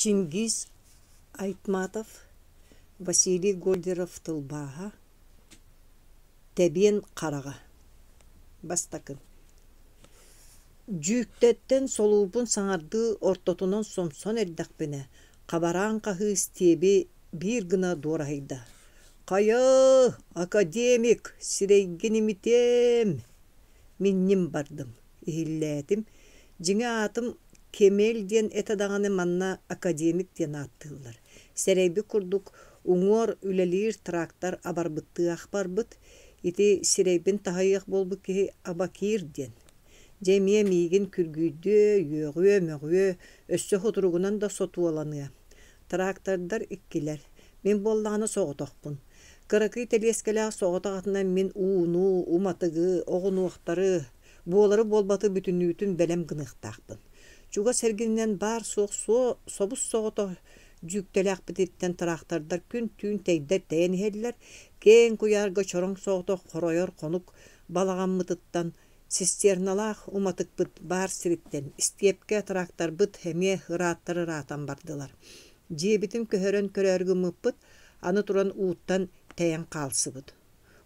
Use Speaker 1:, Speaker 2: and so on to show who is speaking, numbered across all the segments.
Speaker 1: Чингиз Айтматов, Василий Гольдеров тылбааһа, Тэбиэн хараҕа Бастакы Дьүүктэттэн солуурбун саҥардыы ортотунан сомсон эрдэхпинэ, хабараан хаһыы истиэби биир гына дуораһыйда: «Хайа, академик, сирэйгин имитиэм!» Минньим бардым, иһиллээтим, дьиҥэ аатым Кемель диэн этэ даҕаны манна академик диэн ааттыыллар. Сэрэйбит курдук уҥуор үлэлиир трактор абарбыттыы ах барбыт, ити сирэйбин таһыйыах буолбут киһи Абакир диэн. Дьэ эмиэ миигин күргүйдүө, үөҕүө, мөҕүө, өссө сутуругунан да сотуоланыа. Трактордар иккилэр, мин буоллаҕына соҕотохпун. Кыракый тэлиэскэлээх соҕотох атынан мин ууну, уматыгы, оҕунуохтары, буолары-буолбаты бүтүннүүтүн бэлэм гыныахтаахпын. Чугас эргининэн баар-суох собус-соҕотох дьүүктэлээхпититтэн тыраахтардар күн-түүн тэйдэр тэйэн иһэллэр, киэҥ куйаарга чороҥ соҕотох хоройор хонук балаҕаммытыттан Цистерналаах уматыкпыт баар сириттэн истиэпкэ тракторбыт эмиэ ырааттар ыраатан бардылар. Дьиэбитин көһөрөн көрөөрү гыммыппыт, аны туран ууттан тэйэн хаалсыбыт.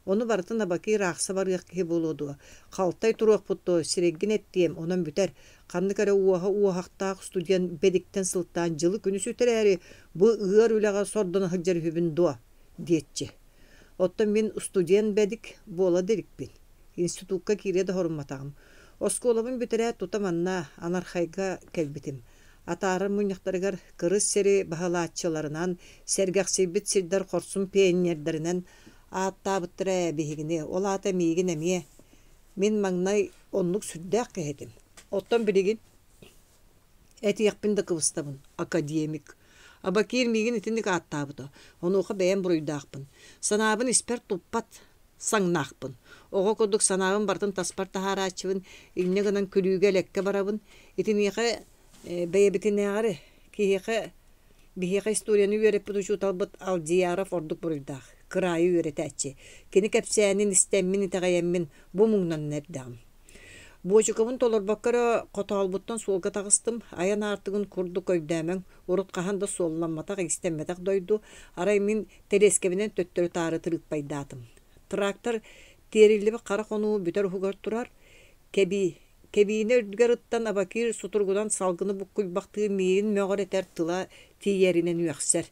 Speaker 1: Ону барытын Абакир аахса барыах киһи буолуо дуо, халтай туруохпут дуо, сирэйгин эттиэм, онон бүтэр. Ханнык эрэ уоһа уоһахтаах студент бэдиктэн сылтаан дьылы-күнү сүтэрээри бу ыар үлэҕэ сордоно сылдьар үһүбүн дуо диэччи. Оттон мин студент бэдик буола да иликпин. Институкка киирэ да сорумматаҕым. Оскуолабын бүтэрээт тута манна, Анархайга кэлбитим. Атаарар мунньахтарыгар кырыс сири баһылааччыларынан, сэргэхсийбит сирдэр хорсун пионердарынан ааттаабыттара ээ биһигини, ол аата миигин эмиэ. Мин маҥнай оннук сүрдээх киһи этим. Оттон билигин Этиэхпин да кыбыстабын, академик. Абакир миигин итинник ааттаабыта, онуоха бэйэм буруйдаахпын. Санаабын испэр туппат саҥнаахпын. Оҕо курдук санаабын барытын таспар таһаарааччыбын, инньэ гынан күлүүгэ-элэккэ барабын. Итиниэхэ бэйэбитинээҕэр киһиэхэ биһиэхэ историяны үөрэппит учууталбыт Алдияров ордук буруйдаах, кыраайы үөрэтээччи. Кини кэпсээнин истэммин, итэҕэйэммин бу муҥнанан эрдэҕим. Буочукабын толорбокко эрэ хотоолбуттан суолга таҕыстым, айан аартыгын курдук өйдөөмөҥ, урут хаһан да суолламматах, иистэммэтэх дойду, арай мин тэлиэскэбинэн төттөрү-таары тырыыппайдаатым. Трактор тиэриллибит хара хонуу бүтэр уһугар турар, кэбии, кэбиинэ үрдүгэр ыттан Абакир сутуругунан салгыны буккуйбахтыы миигин мөҕөр этэр тыла тиийэринэн үөхсэр.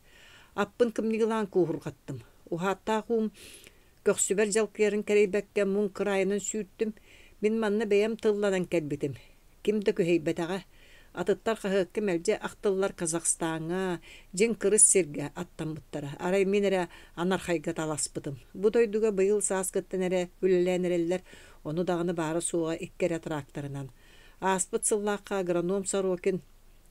Speaker 1: Аппын кымньыылаан кууһурҕаттым. Уһааттаах уум Көхсүбэр дьалкыйарын кэрэйбэккэ муҥ кыраайынан сүүртүм. Мин манна бэйэм тылланан кэлбитим. Ким да күһэйбэтэҕэ. Атыттар хаһыакка мэлдьи ахтыллар Казахстаҥҥа, дьиҥ кырыс сиргэ аттаммыттара. Арай мин эрэ Анархайга таласпытым. Бу дойдуга быйыл сааскыттан эрэ үлэлээн эрэллэр, ону даҕаны баара-суоҕа икки эрэ тракторынан. Ааспыт сыллаахха агроном Сорокин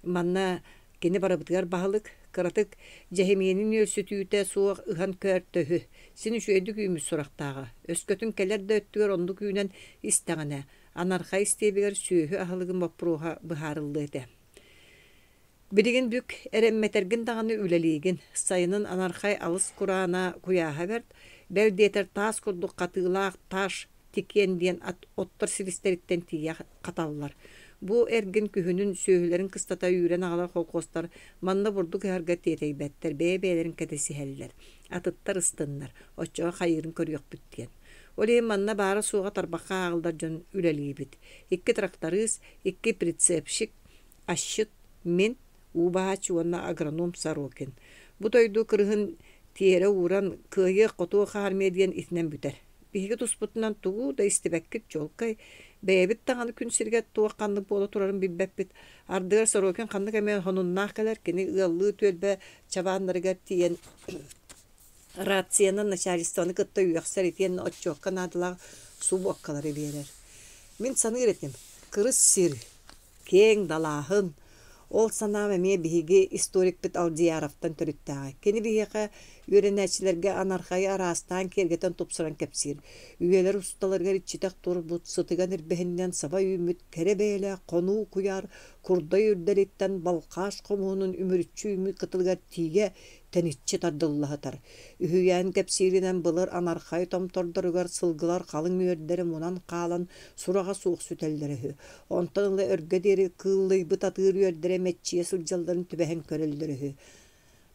Speaker 1: манна Кини барыбытыгар баһылык, кыратык дьэһимиэнин үөрсүтүүтэ суох ыһан көөртөһү, син үчүгэйдик үүммүт сурахтааҕа. Өскөтүн кэлэр да өттүгэр оннук үүнэн истэҕинэ, анархай истиэбигэр сүөһү аһылыгын боппуруоһа быһаарыллыа этэ. Билигин бүк эрэммэтэргин даҕаны үлэлиигин. Сайынын анархай алыс кураана куйааһа бэрт, бэл диэтэр таас курдук хатыылаах таш Тикиэн диэн ат оттор силистэриттэн тиийэ хаталлар. Бу эргин күһүнүн сүөһүлэрин кыстата үүрэн аҕалар холкуостар манна бурдук ыһарга тиэтэйбэттэр, бэйэ-бэйэлэрин кэтэсиһэллэр. Атыттар ыстыннар, оччоҕо хайыырын көрүөхпүт диэн. Ол иһин манна баара-суоҕа тарбахха ааҕыллар дьон үлэлиибит. Икки тракторист, икки прицепщик, асчыт, мин, уу баһааччы уонна агроном Сорокин. Бу дойду кырыһын тиэрэ ууран кыайыах-хотуох армия диэн итинэн бүтэр. Биһиги туспутунан тугу да истибэккит чуолкай, бэйэбит даҕаны күн сиригэр туох ханнык буола турарын билбэппит. Ардыгар Сорокин ханнык эмэ сонуннаах кэлэр, кини ыаллыы түөлбэ чабааннарыгар тиийэн рациянан начальствоны кытта үөхсэр итиэннэ отчуокка наадалаах субуоккалары биэрэр. Мин саныыр этим, кырыс сир, Киэҥ далааһын, ол санаам эмиэ биһиги историкпыт Алдьяровтан төрүттээҕэ. Кини биһиэхэ, үөрэнээччилэргэ анархайы араастаан киэргэтэн тупсаран кэпсиир. Үйэлэр усталарыгар иччитэх турбут, сытыган ирбэһининэн саба үүммүт кэрэ бэйэлээх хонуу куйаар курдай үрдэлиттэн Балхаш хомуһунун үмүрүччү үүммүт кытылыгар тиийэ тэниччи тардылла сытар. Үһүйээн кэпсииринэн былыр Анархай томтордоругар сылгылар халыҥ үөрдэрэ мунан хаалан сураҕа суох сүтэллэрэ үһү. Онтон ыла өргө диэри кыыллыйбыт атыыр үөрдэрэ мэччийэ сылдьалларын түбэһэн көрөллөрө үһү.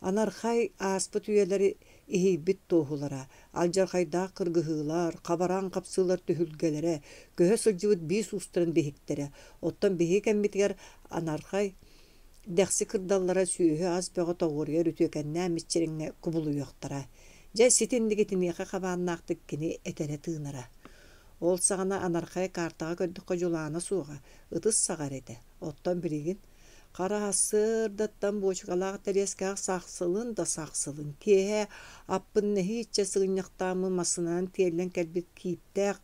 Speaker 1: Анархай ааспыт үйэлэри иһийбит туоһулара, алдьархайдаах кыргыһыылар, хабараан хапсыылар түһүлгэлэрэ, көһө сылдьыбыт биис уустарын биһиктэрэ. Оттон биһиги кэммитигэр Анархай дэхси кырдаллара сүөһү-ас бөҕө тоҕуоруйар үтүөкэннээх миччириҥҥэ кубулуйуохтара. Дьэ, ситинник итиниэхэ хабааннаахтык кини этэрэ-тыынара. Ол саҕана Анархай картаҕа көрдөххө дьулаана суоҕа, ытыс саҕар этэ. Оттон билигин хара сарсыардаттан буочукалаах тэриэскэҕэ сахсылын да сахсылын, киэһэ аппын нэһииччэ сыгынньахтааммын массыынанан тиэллэн кэлбит кииптээх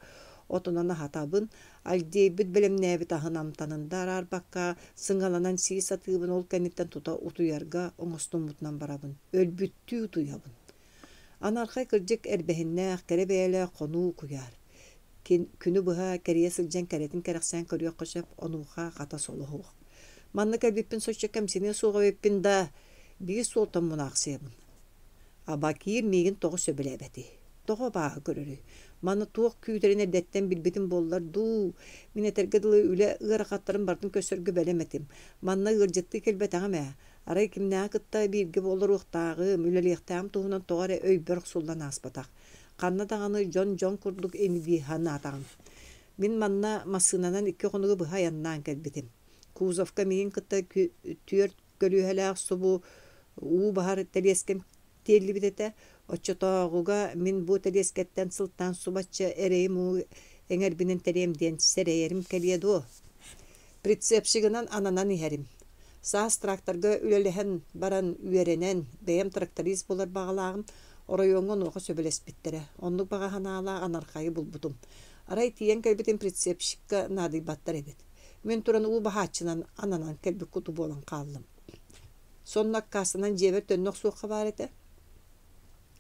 Speaker 1: отунан аһатабын, Альдейбыт бэлэмнээбит аһын амтанын да араарбакка, сыҥаланан сии сатыыбын, ол кэнниттэн тута утуйарга оҥостуммутунан барабын, өлбүттүү утуйабын. Анархай кырдьык эрбэһиннээх, кэрэ бэйэлээх хонуу куйаар. Күнү быһа кэрийэ сылдьан кэрэтин кэрэхсээн көрүөххэ сөп, онуоха хата солоһуох. Манна кэлбиппин соччо кэмсиниэ суох эбиппин да, биир суолтан мунаахсыйабын. Абакир миигин тоҕо сөбүлээбэтий? Тоҕо абааһы көрөрүй? Маны туох күүтэрин эрдэттэн билбитим буоллар дуу, мин этэргэ дылы үлэ ыарахаттарын барытын көрсөргө бэлэм этим. Манна ыалдьыттыы кэлбэтэҕим ээ. Арай кимнээҕи кытта бииргэ олоруохтааҕым, үлэлиэхтээҕим туһунан тоҕо эрэ өйбөр охсуллан ааспатах. Ханна даҕаны дьон-дьон курдук ини дии санаатаҕым. Мин манна массыынанан икки хонугу быһа айаннаан кэлбитим. Кузовка миигин кытта түөрт көлүөһэлээх субу уу баһар тэлиэскэм тиэллибит этэ. Оччотооҕуга мин бу тэлиэскэттэн сылтаан субачча эрэйим-уу эҥэрбинэн тэриэм диэн сэрэйэрим кэлиэ дуо? Прицепщигынан ананан иһэрим. Саас тракторга үлэлэһэн баран үөрэнэн, бэйэм тракторист буолар баҕалааҕым, оройуоҥҥа онуоха сөбүлэспиттэрэ. Оннук баҕа санаалаах анархайы булбутум. Арай тиийэн кэлбитим прицепщикка наадыйбаттар эбит. Мин туран уу баһааччынан ананан кэлбит куту буолан хааллым. Сонно аккаастанан дьиэбэр төннө охсуохха баар этэ.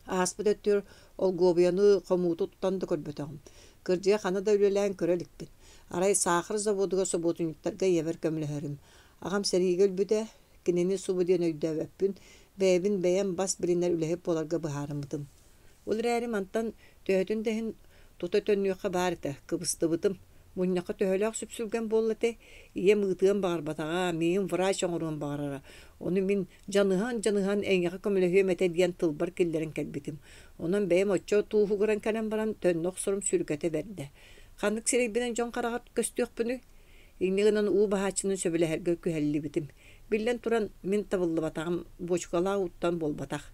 Speaker 1: Ааспыт өттүгэр олгуобуйаны хомууту тутан да көрбөтөҕүм. Кырдьыга ханна да үлэлээн көрө иликпин. Арай саахар заводугар собуотунньуктарга ийэбэр көмөлөһөрүм. Аҕам сэриигэ өлбүтэ, кинини субу диэн өйдөөбөппүн, бэйэбин бэйэм бас билинэр үлэһит буоларга быһаарыммытым. Ол эрээри мантан төһөтүн да иһин тута төннүөххэ баар этэ, кыбыстыбытым. Мунньахха төһөлөөх сүпсүлгэн буолла этэй? Ийэм ыытыан баҕарбатаҕа, миигин врач оҥоруон баҕарара. Ону мин дьаныһан-дьаныһан эйиэхэ көмөлөһүөм этэ диэн тылбар киллэрэн кэлбитим. Онон бэйэм оччо тууһугуран кэлэн баран төннө охсорум сүрүкэтэ бэрдэ. Ханнык сирэйбинэн дьон хараҕар көстүөхпүнүй? Инньэ гынан уу баһааччыны сөбүлэһэргэ күһэллибитим. Биллэн туран, мин табыллыбатаҕым буочукалаах ууттан буолбатах.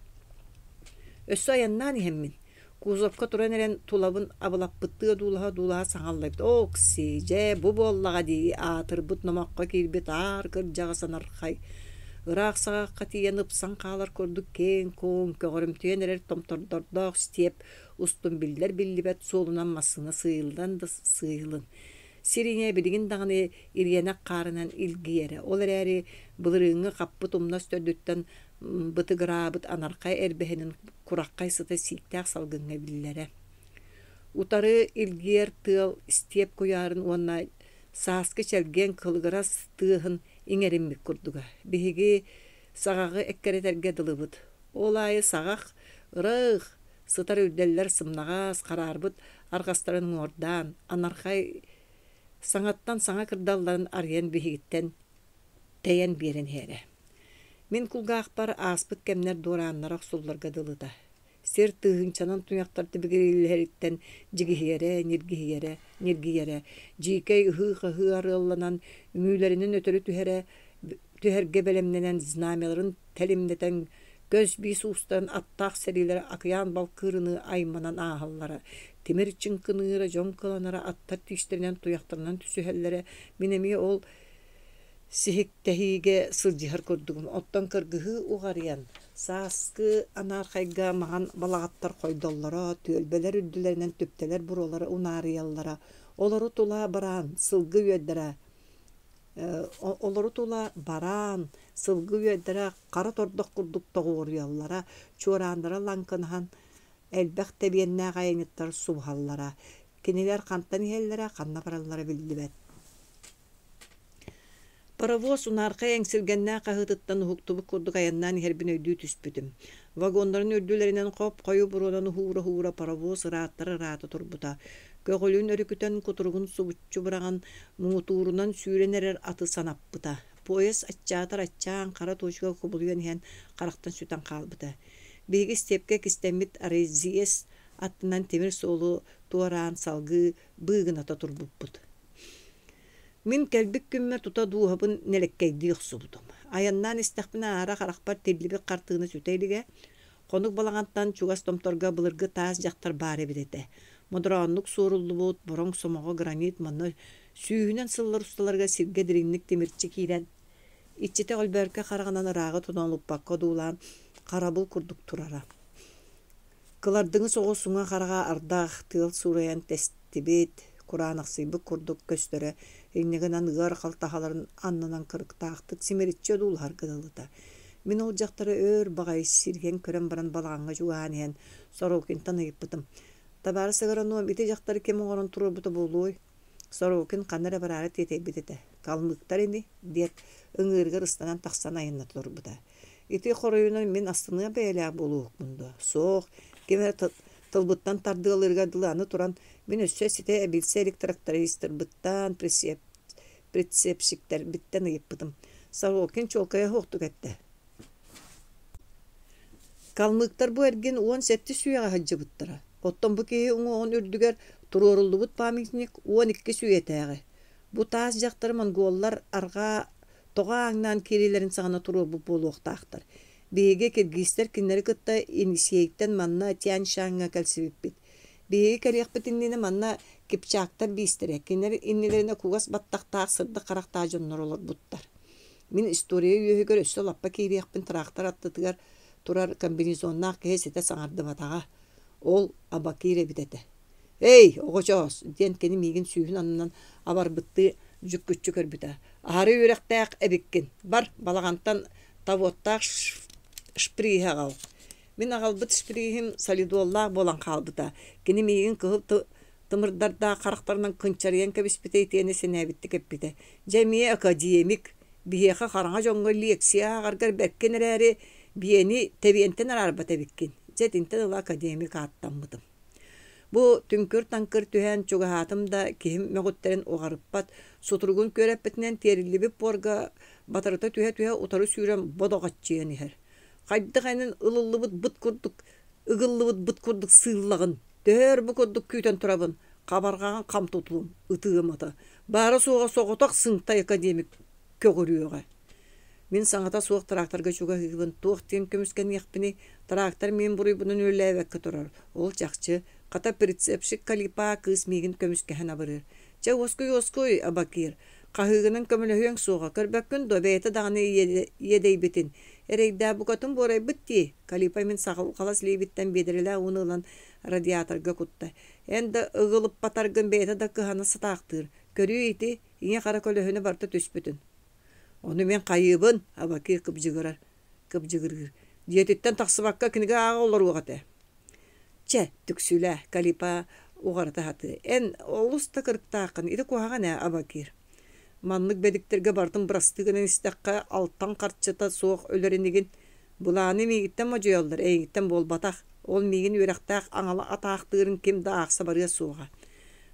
Speaker 1: Өссө айаннаан иһэммин, кузовка туран эрэн тулабын абылаппыттыы одуулаһа-одуулаһа саҥаллайбыт: «Окси, дьэ, бу буоллаҕа дии, аатырбыт номоххо киирбит аар кырдьаҕас анархай, ыраах саҕахха тиийэн ыпсан хаалар курдук киэҥ-куоҥ, көҕөрүмтүйэн эрэр томтордордоох степ устун биллэр-биллибэт суолунан массыына сыыйыллан да сыыйылын. Сир ийэ билигин даҕаны ириэнэх хаарынан илгийэрэ, ол эрээри былырыыҥҥы хаппыт умнас төрдүттэн бытыгыраабыт анархай эрбэһинин кураххай сыта сииктээх салгыҥҥа биллэрэ. Утары илгийэр тыал истиэп куйаарын уонна сааскы чэлгиэн кылыгырас тыаһын иҥэриммит курдуга. Биһиги саҕаҕы эккирэтэргэ дылыбыт. Ол аайы саҕах ыраах сытар үрдэллэр сымнаҕас, хараарбыт арҕастарын уҥуордаан, анархай саҥаттан саҥа кырдалларын арыйан биһигиттэн тэйэн биэрэн иһэрэ. Мин кулгаахпар ааспыт кэмнэр дуорааннара охсулларга дылыта. Сир тыһыынчанан туйахтар тибигирииллэриттэн дьигиһийэрэ, ньиргиһийэрэ, ньиргийэрэ, дьиикэй ыһыы-хаһыы арыалланан, үҥүүлэринэн өтөрү түһэрэ, түһэргэ бэлэмнэнэн знамяларын тэлимнэтэн көс биис уустарын аттаах сэриилэрэ акыйаан балкыырыныы айманан ааһаллара, тимир чыҥкыныыра, дьон кыланара, аттар тиистэринэн туйахтарынан түсүһэллэрэ, мин эмиэ ол сиһиктэһиигэ сылдьыһар курдугум. Оттон кыргыһыы уҕарыйан, сааскы анаархайга маҥан балаҕаттар хойдоллоро, түөлбэлэр үрдүлэринэн түптэлэр буруолара унаарыйаллара, олору тула бараан, сылгы үөрдэрэ Олору тула бараан, сылгы үөрдэрэ хара тордох курдук тоҕуоруйаллара, чуорааннара лаҥкынаһан, элбэх тэбиэннээх айанньыттар субуһаллара. Кинилэр хантан иһэллэрэ, ханна бараллара биллибэт. Паровоз унаархай эҥсилгэннээх хаһыытыттан уһуктубут курдук айаннаан иһэрбин өйдүү түспүтүм. Вагоннарын үрдүлэринэн хоп-хойуу буруонан уһуура-уһуура паровоз ырааттар-ыраата турбута. Көҕүлүн өрүкүтэн, кутуругун субуччу быраҕан, муҥутуурунан сүүрэн эрэр аты санаппыта. Поезд аччаатар аччаан, хара туочука кубулуйан иһэн харахтан сүтэн хаалбыта. Биһиги истиэпкэ кистэммит Арезиес аттынан тимир суолу туораан салгыы быыгыната турбуппут. Мин кэлбит күммэр тута дууһабын нэлэккэйдии охсубутум. Айаннаан истэхпинэ аара харахпар тиллибит хартыына сүтэ илигэ, хонук балаҕантан чугас томторго былыргы таас дьахтар баар эбит этэ. Модорооннук суоруллубут бороҥ сомоҕо гранит манна сүүһүнэн сыллар усталарыгар сиргэ дириҥник тимирчи киирэн, иччитэ өлбөөркө хараҕынан ырааҕы тонолуппакка одуулаан харабыл курдук турара. Кылардыҥы соҕус уҥа хараҕа ардах, тыал суурайан тэстибит, кураанахсыйбыт курдук көстөрө, инньэ гынан ыар халтаһаларын аннынан кырыктаахтык симириччи одуулаһарга дылыта. Мин ол дьахтары өөр баҕайы сиргэн көрөн баран балаҕаҥҥа чугаһаан иһэн Сорокинтан ыйыппытым: «Табаарыс агроном, ити дьахтары ким оҥорон туруорбута буолуой?» Сорокин ханна эрэ бараары тиэтэйбит этэ: «Калмыктар ини» диэт, ыҥыырыгар ыстанан тахсан айанната турбута. Ити хоруйунан мин астыныа бэйэлээх буолуохпун дуо? Суох, ким эрэ тылбыттан тардыалыырыгар дылы аны туран, мин өссө ситэ эбилсэ илик трактористарбыттан, прицепщиктэрбиттэн ыйыппытым. Сорокин чуолкайа суохтук эттэ. Калмыктар бу эргин 17 үйэҕэ сылдьыбыттара. Оттон бу киһи уҥуоҕун үрдүгэр туруоруллубут памятник 12 үйэтээҕи. Бу таас дьахтары монголлар арҕаа тоҕо ааҥнаан киириилэрин саҕана туруорбут буолуохтаахтар. Биһиги киргизтэр кинилэри кытта Енисейтэн манна Тянь-Шаҥҥа кэлсибиппит. Биһиги кэлиэхпит иннинэ манна кипчактар биистэрэ, кинилэр иннилэринэ кугас баттахтаах сырдык харахтаах дьоннор олорбуттар. Мин история үөһүгэр өссө лаппа киириэхпин трактор аттытыгар турар комбинезоннаах киһи ситэ саҥардыбатаҕа. Ол Абакир эбит этэ. «Эй, оҕочоос!» диэн кини миигин сүүһүн аннынан абарбыттыы дьүккүччү көрбүтэ. «Аһары үөрэхтээх эбиккин. Бар, балаҕантан тавоттаах шприһи аҕал». Мин аҕалбыт шприһим солидоллаах буолан хаалбыта. Кини миигин кыһыл тымырдардаах харахтарынан кынчарыйан кэбиспитэ итиэннэ сэнээбиттик эппитэ: «Дьэ эмиэ академик, биһиэхэ хараҥа дьоҥҥо лиэксийэ ааҕаргар бэркин эрээри, биэни тэбиэнтэн араарбат эбиккин». Дьэ итинтэн ыла академик ааттаммытым. Бу түҥкүр-таҥкыр түһэн чугаһаатым да киһим мөҕүттэрин уҕарыппат, сутуругун күөрэппитинэн тиэриллибит буорга батарыта түһэ-түһэ утары сүүрэн бодоҕоччуйан иһэр. Хайдах энин ылыллыбыт быт курдук ыгыллыбыт быт курдук сыыллаҕын, төһө өр бу курдук күүтэн турабын, хабарҕаҕын хам тутуум, ытыым ата. Баара-суоҕа соҕотох сыҥтай академик көҕүрүөҕэ. Мин саҥата суох тракторга чугаһыыбын, туох диэн көмүскэниэхпиний, трактор мин буруйбунан үлэлээбэккэ турар, ол чахчы, хата прицепщик Калипа кыыс миигин көмүскэһэн абырыыр. Чэ уоскуй-уоскуй, Абакир, хаһыыгынан көмөлөһүөҥ суоҕа, көрбөккүн дуо, бэйэтэ даҕаны иэдэйбитин. Эрэйдээх букатын буорайбыт дии, Калипа мин саҕалас илиибиттэн биэдэрэлээх ууну ылан радиаторга кутта. Эн да ыгылыппатаргын бэйэтэ да кыһана сатаахтыыр. Көрүүй ити, ийэ-хара көлөһүнэ барыта түспүтүн. Ону мин хайыыбын, Абакир кыбдьыгырар, кыбдьыгырыыр. Дьиэтиттэн тахсыбакка кинигэ ааҕа олоруох этэ. Чэ, түксүлээ, Калипа уҕарыта сатыы. Эн олус да кырыктааххын, ити куһаҕан ээ, Абакир. Маннык бэдиктэргэ барытын бырастыы гынан истэххэ, алтан харчыта суох өлөр инигин. Былааны миигиттэн модьуйаллар, эйигиттэн буолбатах. Ол миигин үөрэхтээх аҥала атаахтыырын ким да аахса барыа суоҕа.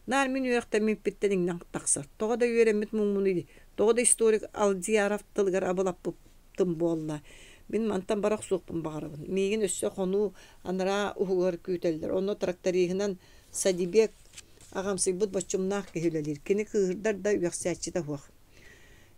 Speaker 1: Наар мин үөрэхтэммиппиттэн иҥнэн тахсар. Тоҕо да үөрэммит муҥмунуй, тоҕо да историк Алдияров тылыгар абылаппытым буолла. Мин мантан бара охсуохпун баҕарабын. Миигин өссө хонуу анараа уһугар күүтэллэр. Онно тракториһынан Садибек аҕамсыйбыт боччумнаах киһи үлэлиир. Кини кыыһырдар да үөхсээччитэ суох.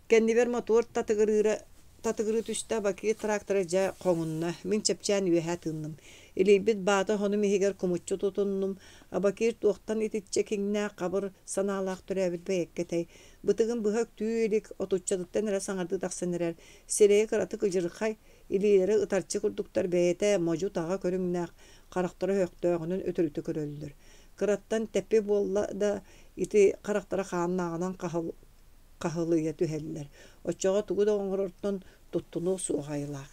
Speaker 1: Кэннибэр мотуор татыгырыыра татыгырыы түстэ, Бакир трактора дьэ хоҥунна, мин чэпчээн үөһэ тыынным. Илийбит баата хонум иһигэр кумуччу тутуннум, Абакир туохтан итиччэ киҥнээх хабыр санаалаах төрөөбүт бэйэккэтэй, бытыгын быһа үктүү илик, отуччатыттан эрэ саҥардыы тахсан эрэр, сирэйэ кыратык ыдьырхай, илиилэрэ ытарчы курдуктар бэйэтэ модьу-таҕа көрүҥнээх, харахтара өһөхтөөҕүнэн өтөрүтэ көрөллөр. Кыраттан тэппи буолла да, ити харахтара хааннааҕынан хаһылыйа түһэллэр, оччоҕо тугу да оҥорортон туттунуо суох айылаах.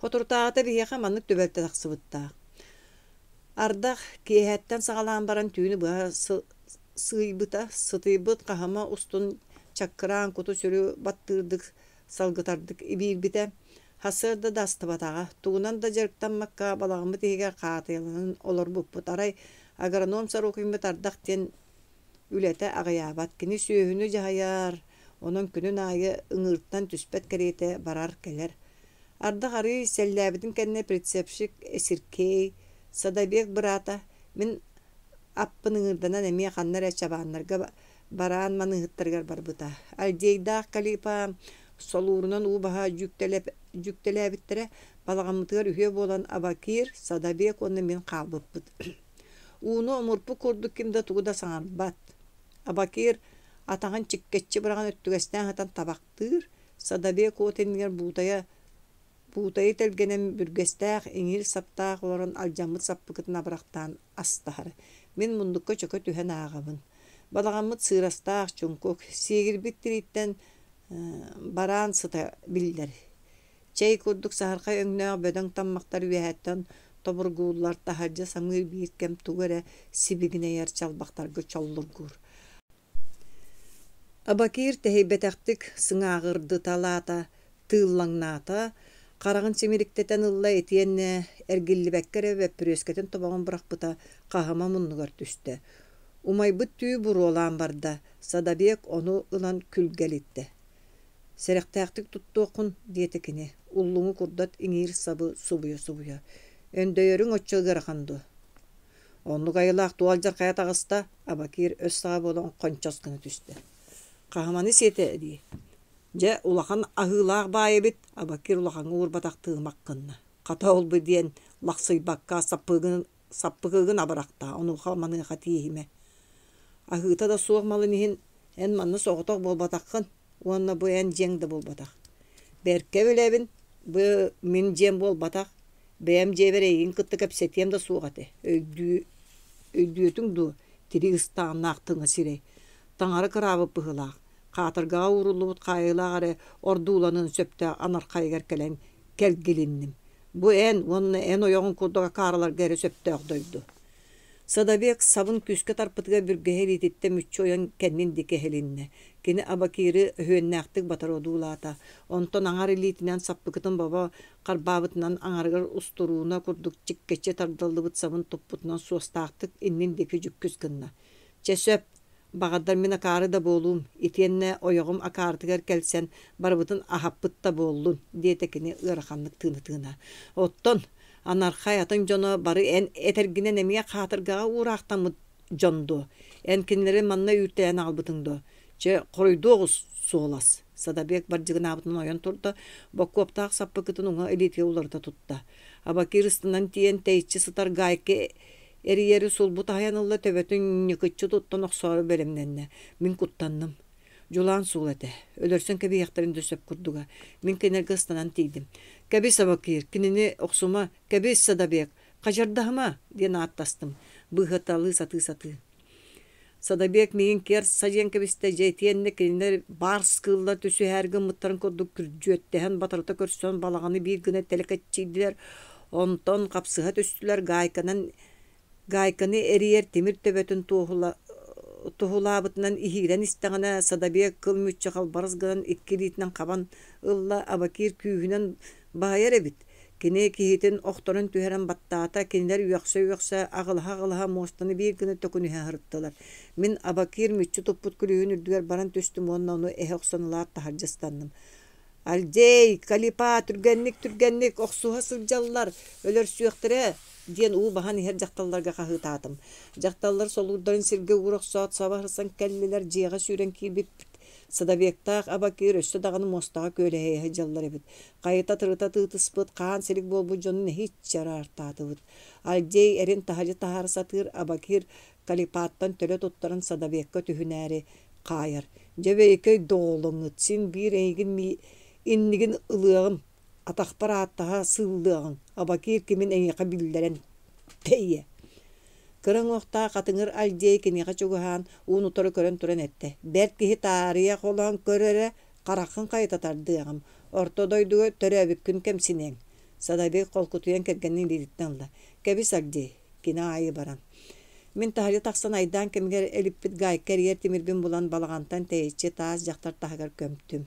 Speaker 1: Соторутааҕыта биһиэхэ маннык түбэлтэ тахсыбыттаах. Ардах киэһэттэн саҕалаан баран түүнү быһа сыыйбыта, сытыйбыт хаһыма устун чаккыраан куту-сүрү баттыырдык, салгытардык ибиирбитэ. Сарсыарда да астыбатаҕа, тугунан да дьарыктаммакка балаҕаммыт иһигэр хаатыйаланан олорбуппут. Арай агроном Сорокиммыт ардах диэн үлэтэ аҕыйаабат. Кини сүөһүнү дьаһайар, онон күнүн аайы ыҥыыртан түспэт кэриэтэ барар-кэлэр. Ардах арыый сэллээбитин кэннэ прицепщик Сергей, Садовек быраата, мин аппын ыҥыырданан эмиэ ханна эрэ чабааннарга бараан маныыһыттарыгар барбыта. Альдейдаах Калипа солуурунан уу баһа дьүктэлээбиттэрэ, балаҕаммытыгар үһүө буолан Абакир, Садабек уонна мин хаалбыппыт. Ууну омурпут курдук ким да тугу да саҥарбат. Абакир атаҕын чиккэччи быраҕан өттүгэстээн сытан табахтыыр, Садабек уот иннигэр буутайа Буутайы тэлгэнэн бүргэстээх, иҥиир саптаах олорон алдьаммыт саппыкытын абырахтаан астаһар. Мин муннукка чөкө түһэн ааҕабын. Балаҕаммыт сыырастаах, чуҥкук, сиэгирбит тирииттэн бараан сыта биллэр. Чэй курдук саһархай өҥнөөх бөдөҥ таммахтар үөһэттэн тобургууллар, таһырдьа самыыр биир кэм тугу эрэ сибигинэйэр чалбахтарга чоллургуур. Абакир тэһийбэтэхтик сыҥааҕырдыталаата, тыыллаҥнаата, хараҕын симириктэтэн ылла итиэннэ эргиллибэккэ эрэ бөппүрүөскэтин тобоҕун бырахпыта хаһыма муннугар түстэ. Умайбыт түү буруолаан барда, Садабек ону ылан күлгэлиттэ. «Сэрэхтээхтик туттуоххун» диэтэ кини, уллуҥу курдат иҥиир сабы субуйа-субуйа. «Өндөйөрүҥ оччо ыарахан дуо?» Оннук айылаах туох алдьархайа таҕыста, Абакир өс саҕа буолан хончос гына түстэ. Хаһыманы сиэтэ дии. Дьэ, улахан аһыылаах баай эбит, Абакир улахаҥҥа уурбатах тыымах гынна. Хата ол-бу диэн лахсыйбакка саппыгын, саппыкыгын абырахтаа, онуоха-маныаха тииһимэ. Аһыыта да суох малын иһин эн манна соҕотох буолбатаххын уонна бу эн дьиэҥ да буолбатах. Бэркэ билэбин, бу мин дьиэм буолбатах, Бэйэм дьиэбэр эйигин кытта кэпсэтиэм да суох этэ, өйдүү өйдүөтүҥ дуо, тирии ыстааннаах тыҥа сирэй. Таҥара кыраабыт быһыылаах, хаатыргаҕа ууруллубут хаайыылаах эрэ ордууланыан сөптөөх анархайыгар кэлэн кэлгилинним. Бу эн уонна эн ойоҕуҥ курдук акаарыларга эрэ сөптөөх дойду. Садовек сабын күүскэ тарпытыгар бүргэһэ илиититтэн мүччү ойон кэннин диэки эһилиннэ. Кини Абакиры өһүөннээхтик батары одуулаата. Онтон аҥар илиитинэн саппыкытын бобо харбаабытынан аҥарыгар устурууна курдук чиккэччи тардыллыбыт сабын туппутунан суостаахтык иннин диэки дьүккүс гынна. Чэ сөп, баҕардар мин акаары да буолуум, итиэннэ ойоҕум акаарытыгар кэлсэн барыбытын аһаппыт да буоллун, диэтэ кини ыараханнык тыына-тыына. Оттон анархай атын дьоно бары эн этэргинэн эмиэ хаатыргаҕа уураахтаммыт дьон дуо? Эн кинилэри манна үүртээн аҕалбытыҥ дуо? Чэ, хоруйдуо оҕус, суолас! Садабек бардьыгынаабытынан ойон турда, боккуоптаах саппыкытын уҥа илиитигэр уларыта тутта. Абакир ыстанан тиийэн тэйиччи сытар гайка эрийэри сулбу таһыйан ылла, төбөтүн ньыкыччы туттан охсоору бэлэмнэннэ. Мин куттанным. Дьулаан суол этэ. Өлөрсөн кэбиһиэхтэрин да сөп курдуга. Мин кинилэргэ ыстанан тиийдим. «Кэбис, Абакир, кинини охсума! Кэбис, Садабек! Хадьардаһыма!» диэн ааттастым, быыһаталыы сатыы-сатыы. Садабек миигин киэр садьыйан кэбистэ, дьэ итиэннэ кинилэр барс кыыллар түсүһээри гыммыттарын курдук күрдьүөттэһэн батарыта көрсөн балаҕаны биир гына тэлэкэччийдилэр, онтон хапсыһа түстүлэр, гаайканан гаайканы эрийэр тимир төбөтүн туоһула туһулаабытынан иһиирэн истэҕинэ, Садабек кыл мүччү халбарыс гынан икки илиитинэн хабан ылла, Абакир күүһүнэн баһыйар эбит Кини киһитин охторон түһэрэн баттаата, кинилэр үөхсэ-үөхсэ, аҕылаһа-аҕылаһа муостаны биир гына төкүнүһэ сырыттылар. Мин Абакир мүччү туппут күлүүһүн үрдүгэр баран түстүм уонна ону эһэ охсон ылаат таһырдьа ыстанным. «Альдей, Калипа, түргэнник, түргэнник, охсуһа сылдьаллар, өлөрсүөхтэрэ!» диэн уу баһан иһэр дьахталларга хаһыытаатым. Дьахталлар солуурдарын сиргэ уура охсоот, саба сырсан кэллилэр, дьиэҕэ сүүрэн киирбиппит. Садовектаах Абакир өссө даҕаны муостаҕа күөлэһийэ сылдьаллар эбит. Хайыта-тырыта тыытыспыт, хаан-силик буолбут дьону нэһииччэ араартаатыбыт. Альдей эрин таһырдьа таһаара сатыыр Абакир Калипаттан төлө туттаран Садовекка түһүнээри хаайар. Дьэ бэйикэй доҕолоҥҥут, син биир эйигин иннигин ылыаҕым, атахпар ааттаһа сыыллыаҕыҥ, Абакир кимин эйиэхэ биллэрэн тэйиэ. Кыра уҥуохтаах хатыҥыр Альдей киниэхэ чугаһаан, уун-утары көрөн туран эттэ: «Бэрт киһи таарыйа холоон көр эрэ, хараххын хайыта тардыаҕым, орто дойдуга төрөөбүккүн кэмсиниэҥ». Садовик холкутуйан кэргэнин илиититтэн ылла: «Кэбис, Агдей, кини аайы баран». Мин таһырдьа тахсан айдаан кэмигэр элиппит гайка эрийэр тимирбин булан балаҕантан тэйиччи таас дьахтар таһыгар көмтүм.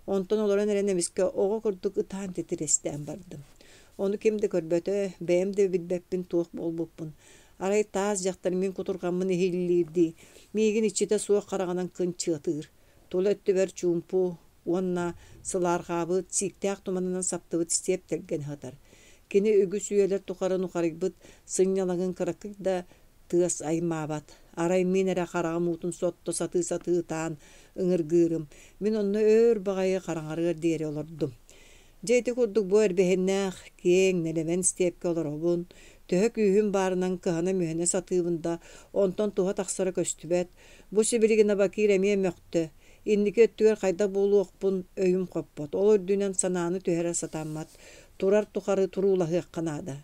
Speaker 1: Онтон олорон эрэн эмискэ оҕо курдук ытаан титирэстээн бардым. Ону ким да көрбөтө, бэйэм да билбэппин туох буолбуппун. Арай таас дьахтар мин кутурҕаммын иһиллиирдии, миигин иччитэ суох хараҕынан кынчыатыыр. Тула өттүбэр чуумпу уонна сылаарҕаабыт, сииктээх туманынан саптыбыт степ тэлгэнэ сытар. Кини үгүс үйэлэр тухары нухарыйбыт сынньалаҥын кыракый да тыас аймаабат. Арай мин эрэ хараҕым уутун сотто сатыы-сатыы ытаан ыҥыргыырым. Мин онно өөр баҕайы хараҥарыар диэри олордум. Дьэ ити курдук бу эрбэһиннээх, киэҥ, нэлэмэн степкэ олоробун, төһө күүһүм баарынан кыһана-мүһэнэ сатыыбын да, онтон туһа тахсара көстүбэт. Бу сибилигин Абакир эмиэ мөхтө. Инники өттүгэр хайдах буолуохпун өйүм хоппот. Ол үрдүнэн санааны түһэрэ сатаммат. Турар тухары туруулаһыахха наада.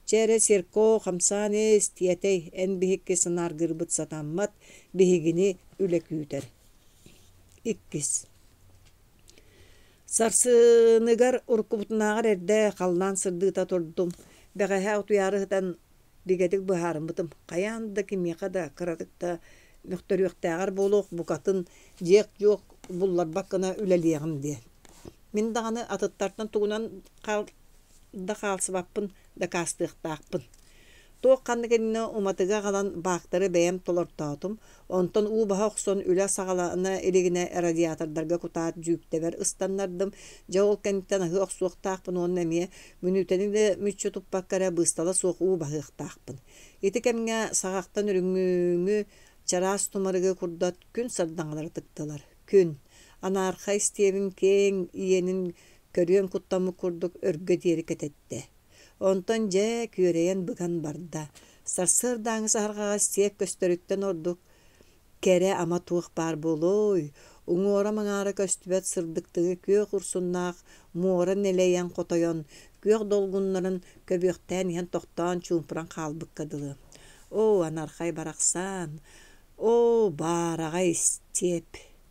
Speaker 1: Чэ эрэ, Серко, хамсаан ис, тиэтэй, эн биһикки санааргыырбыт сатаммат, биһигини үлэ күүтэр. Иккис. Сарсыныгар уруккубутунааҕар эрдэ халлаан сырдыыта турдум. Бэҕэһээ утуйаары сытан бигэтик быһаарыммытым. Хайаан да кимиэхэ да кыратык да мөхтөрүөхтээҕэр буолуох букатын дьиэк-дьуох булларбат гына үлэлиэҕим диэн. Мин даҕаны атыттартан тугунан да хаалсыбаппын дакаастыахтаахпын. Туох ханнык иннинэ уматыгы аҕалан баактары бэйэм толортоотум, онтон уу баһа охсон үлэ саҕалана илигинэ радиатордарга кутаат дьүүктэбэр ыстаннардым, дьэ ол кэнниттэн аһыы охсуохтаахпын уонна эмиэ мүнүүтэни да мүччү туппакка эрэ быыстала суох уу баһыахтаахпын. Ити кэмҥэ саҕахтан үрүҥүҥү чараас тумарыгы курдат күн сардаҥалара тыктылар. Күн, анаархай истиэбин киэҥ иэнин көрүөн куттаммыт курдук өргө диэри кэтэттэ. Онтон дьэ күөрэйэн быган барда. Сарсыардааҥы саһарҕаҕа сиэк көстөрүттэн ордук кэрэ ама туох баар буолуой, уҥуора-маҥаара көстүбэт сырдыктыҥы күөх урсуннаах муора нэлэйэн хотойон, күөх долгуннарын көбүөхтээн иһэн тохтоон чуумпуран хаалбыкка дылы. Оо, анархай барахсан! Оо, баараҕай истиэп!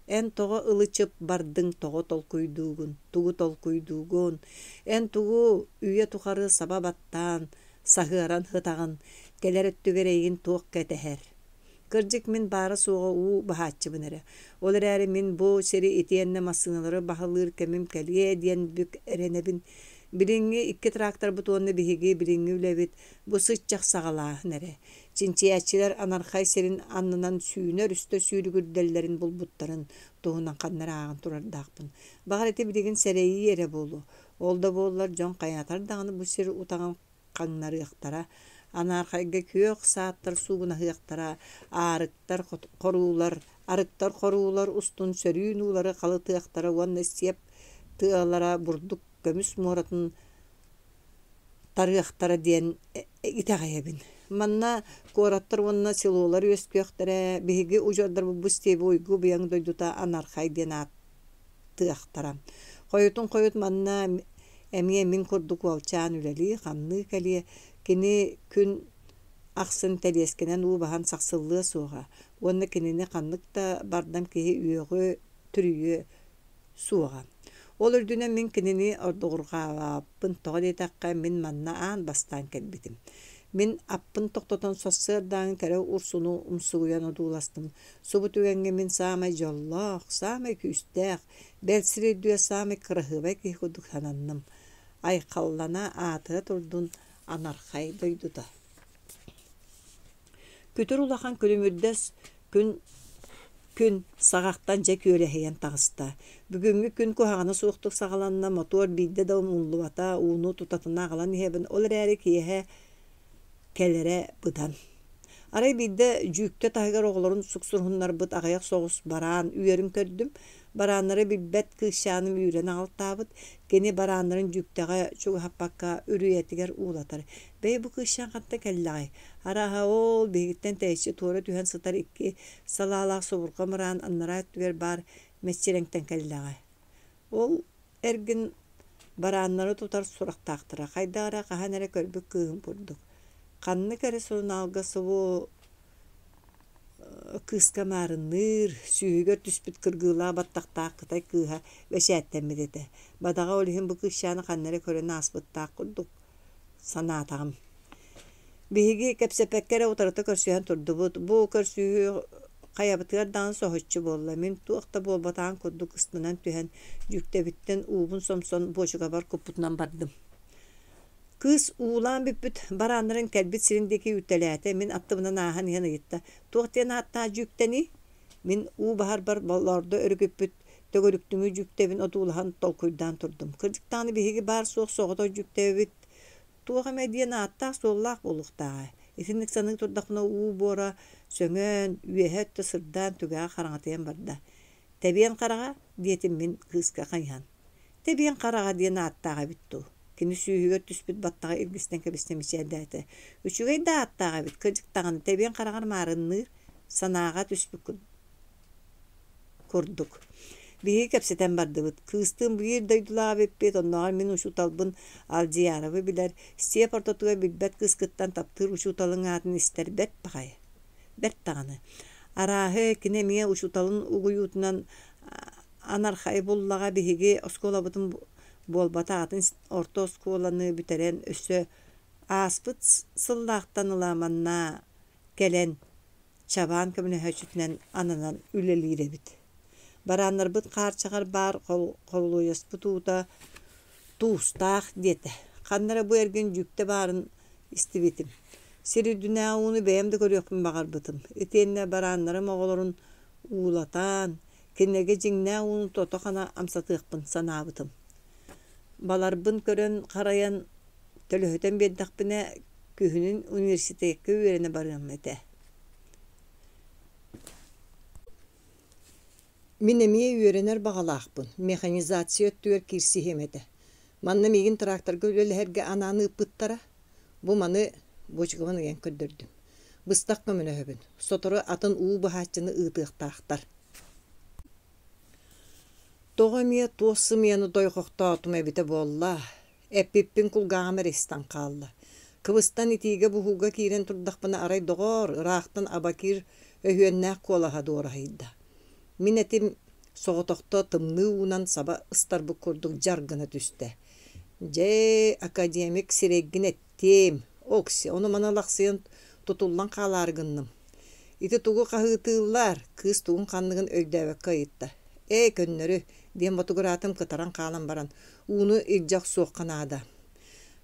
Speaker 1: Эн тоҕо ылы-чып бардыҥ, тоҕо толкуйдуугун, тугу толкуйдуугун? Эн тугу үйэ тухары саба баттаан, саһыаран сытаҕын, кэлэр өттүгэр эйигин туох кэтэһэр? Кырдьык, мин баара-суоҕа уу баһааччыбын эрэ. Ол эрээри мин бу сири итиэннэ массыыналары баһылыыр кэмим кэлиэ диэн бүк эрэнэбин. Билиҥҥи икки тракторбыт уонна биһиги билиҥҥи үлэбит бу сыччах саҕалааһын эрэ. Чинчийээччилэр Анархай сирин аннынан сүүнэ өрүстэр сүүрүгүрдэллэрин булбуттарын туһунан ханна эрэ ааҕан турардаахпын. Баҕар ити билигин сэрэйии эрэ буолуо. Ол да буоллар дьон хайаатар даҕаны бу сир утаҕын хаҥнарыахтара, Анаархайга күөх сааттар суугунаһыахтара, аарыктар хоруулар, арыктар хоруулар устун сөрүүн уулары халытыахтара уонна сиэп тыалара бурдук көмүс муоратын тарыахтара диэн итэҕэйэбин. Манна куораттар уонна селолар үөскүөхтэрэ, биһиги удьуордарбыт бу стеби уйгу-быйаҥ дойдута Анархай диэн ааттыахтара. Хойутун хойут манна эмиэ мин курдук уолчаан үлэлии-хамныы кэлиэ, кини күн ахсын тэлиэскэнэн уу баһан сахсыллыа суоҕа уонна кинини ханнык да бардам киһи үөҕү, түрүйүө суоҕа. Ол үрдүнэн мин кинини ордугурҕаабаппын, тоҕо диэтэххэ, мин манна аан бастаан кэлбитим. Мин аппын тохтотон сарсыардааҥы кэрэ урсуну умсугуйан одууластым. Субу түгэҥҥэ мин саамай дьоллоох, саамай күүстээх, бэл сир үрдүгэр саамай кыраһыабай киһи курдук сананным. Айхаллана аатыра турдун анархай дойдута. Күтүр улахан күлүмүрдэс күн күн саҕахтан дьэ күөлэһийэн таҕыста. Бүгүҥҥү күн куһаҕана суохтук саҕаланна, мотуор биирдэ да умуллубата, ууну тутатына аҕалан иһэбин, ол эрээри киэһэ кэлэрэ быдан. Арай биирдэ дьүүктэ таһыгар оҕолорун суксуруһуннарбыт аҕыйах соҕус бараан үөрүн көрдүм. Барааннары билбэт кыысчааным үүрэн аҕалтаабыт. Кини барааннарын дьүүктэҕэ чугаһаппакка үрүйэтигэр уулатар. Бэйи бу кыысчаан хантан кэллэҕэй? Арааһа ол биһигиттэн тэйиччи туора түһэн сытар икки салаалаах субурҕа мыраан анараа өттүгэр баар мэччирэҥтэн кэллэҕэ. Ол эргин барааннары тутар сурахтаахтара хайдах эрэ хаһан эрэ көрбүт кыыһым курдук. Ханнык эрэ сурунаалга субу кыыска маарынныыр, сүүһүгэр түспүт кыргыылаах баттахтаах кытай кыыһа бэчээттэммит этэ. Бадаҕа ол иһин бу кыысчааны ханна эрэ көрөн ааспыттаах курдук санаатаҕым. Биһиги кэпсэппэккэ эрэ утарыта көрсүһэн турдубут. Бу көрсүһүү Хайабытыгар даҕаны соһуччу буолла, мин туох да буолбатаҕын курдук ыстанан түһэн, дьүүктэбиттэн уубун сомсон буочукабар куппутунан бардым. Кыыс уулаан бүппүт барааннарын кэлбит сирин диэки үүртэлээтэ, мин аттыбынан ааһан иһэн ыйытта: «Туох диэн ааттаах дьүүктэний?» Мин уу баһарбар болоордо өрүкүппүт төгүрүктүҥү дьүүктэбин одуулаһан толкуйдаан турдум. Кырдьык даҕаны биһиги баар-суох соҕотох дьүүктэбит туох эмэ диэн ааттаах-суоллаах буолуохтааҕа. Итинник саныы турдахпына уу буора сөҥөн, үөһэ өттө сырдаан түгэҕэ хараҥатыйан барда. «Тэбиэн хараҕа?» диэтим мин кыыска хайыһан. «Тэбиэн хараҕа диэн ааттаах эбит дуу?» Кини сүүһүгэр түспүт баттаҕа илгистэн кэбистэ мичээрдээтэ. «Үчүгэй да ааттаах эбит, кырдьык даҕаны тэбиэн хараҕар маарынныыр, санааҕа түспүт курдук. Биһиги кэпсэтэн бардыбыт. Кыыстыын биир дойдулаах эбиппит, оннооҕор мин учууталбын Алдьяровы билэр, Степ ортотугар билбэт кыыскыттан таптыыр учууталыҥ аатын истэр бэрт баҕайы. Бэрт даҕаны. Арааһы, кини эмиэ учууталын угуйуутунан анархай буллаҕа биһиги оскуолабытын буолбата атын орто оскуоланы бүтэрэн өссө ааспыт сыллаахтан ыла манна кэлэн Чабаан көмөлөһөөччүтүнэн ананан үлэлиир эбит. Барааннарбыт хаарчаҕар баар холуойаспыт уута туустаах диэтэ. Ханна эрэ бу эргин дьүүктэ баарын истибитим. Сир үрдүнээҕи ууну бэйэм да көрүөхпүн баҕарбытым. Итиэннэ барааннарым оҕолорун уулатан, кинилэргэ дьиҥнээх ууну тото-хана амсатыахпын санаабытым. Баларбын көрөн-харайан төлөһүтэн биэрдэхпинэ, күһүнүн университекка үөрэнэ барыам этэ. Мин эмиэ үөрэнэр баҕалаахпын, механизация өттүгэр киирсиһиэм этэ. Манна миигин тракторга үлэлэһэргэ анаан ыыппыттара. Бу маны буочукабын ыйан көрдөрдүм. Быстах көмөлөһөбүн. Сотору атын уу быһааччыны ыытыахтаахтар. Тоҕо эмиэ туос сымыйаны дойҕохтоотум эбитэ буолла? Эппиппин кулгааҕым эрэ истэн хаалла. Кыбыстан итиигэ-буһууга киирэн турдахпына арай доҕоор, ыраахтан Абакир өһүөннээх куолаһа дуораһыйда. Мин этим соҕотохто тымныы уунан саба ыстарбыт курдук дьар гына түстэ. Дьэ, академик сирэйгин эттиэм, Окси, ону-маны лахсыйан тутуллан хаалаары гынным. Ити тугу хаһыытыыллар? Кыыс тугун-ханныгын өйдөөбөккө ыйытта. Ээ, көннөрү, диэн ботугураатым кытаран хаалан баран, ууну илдьэ охсуохха наада.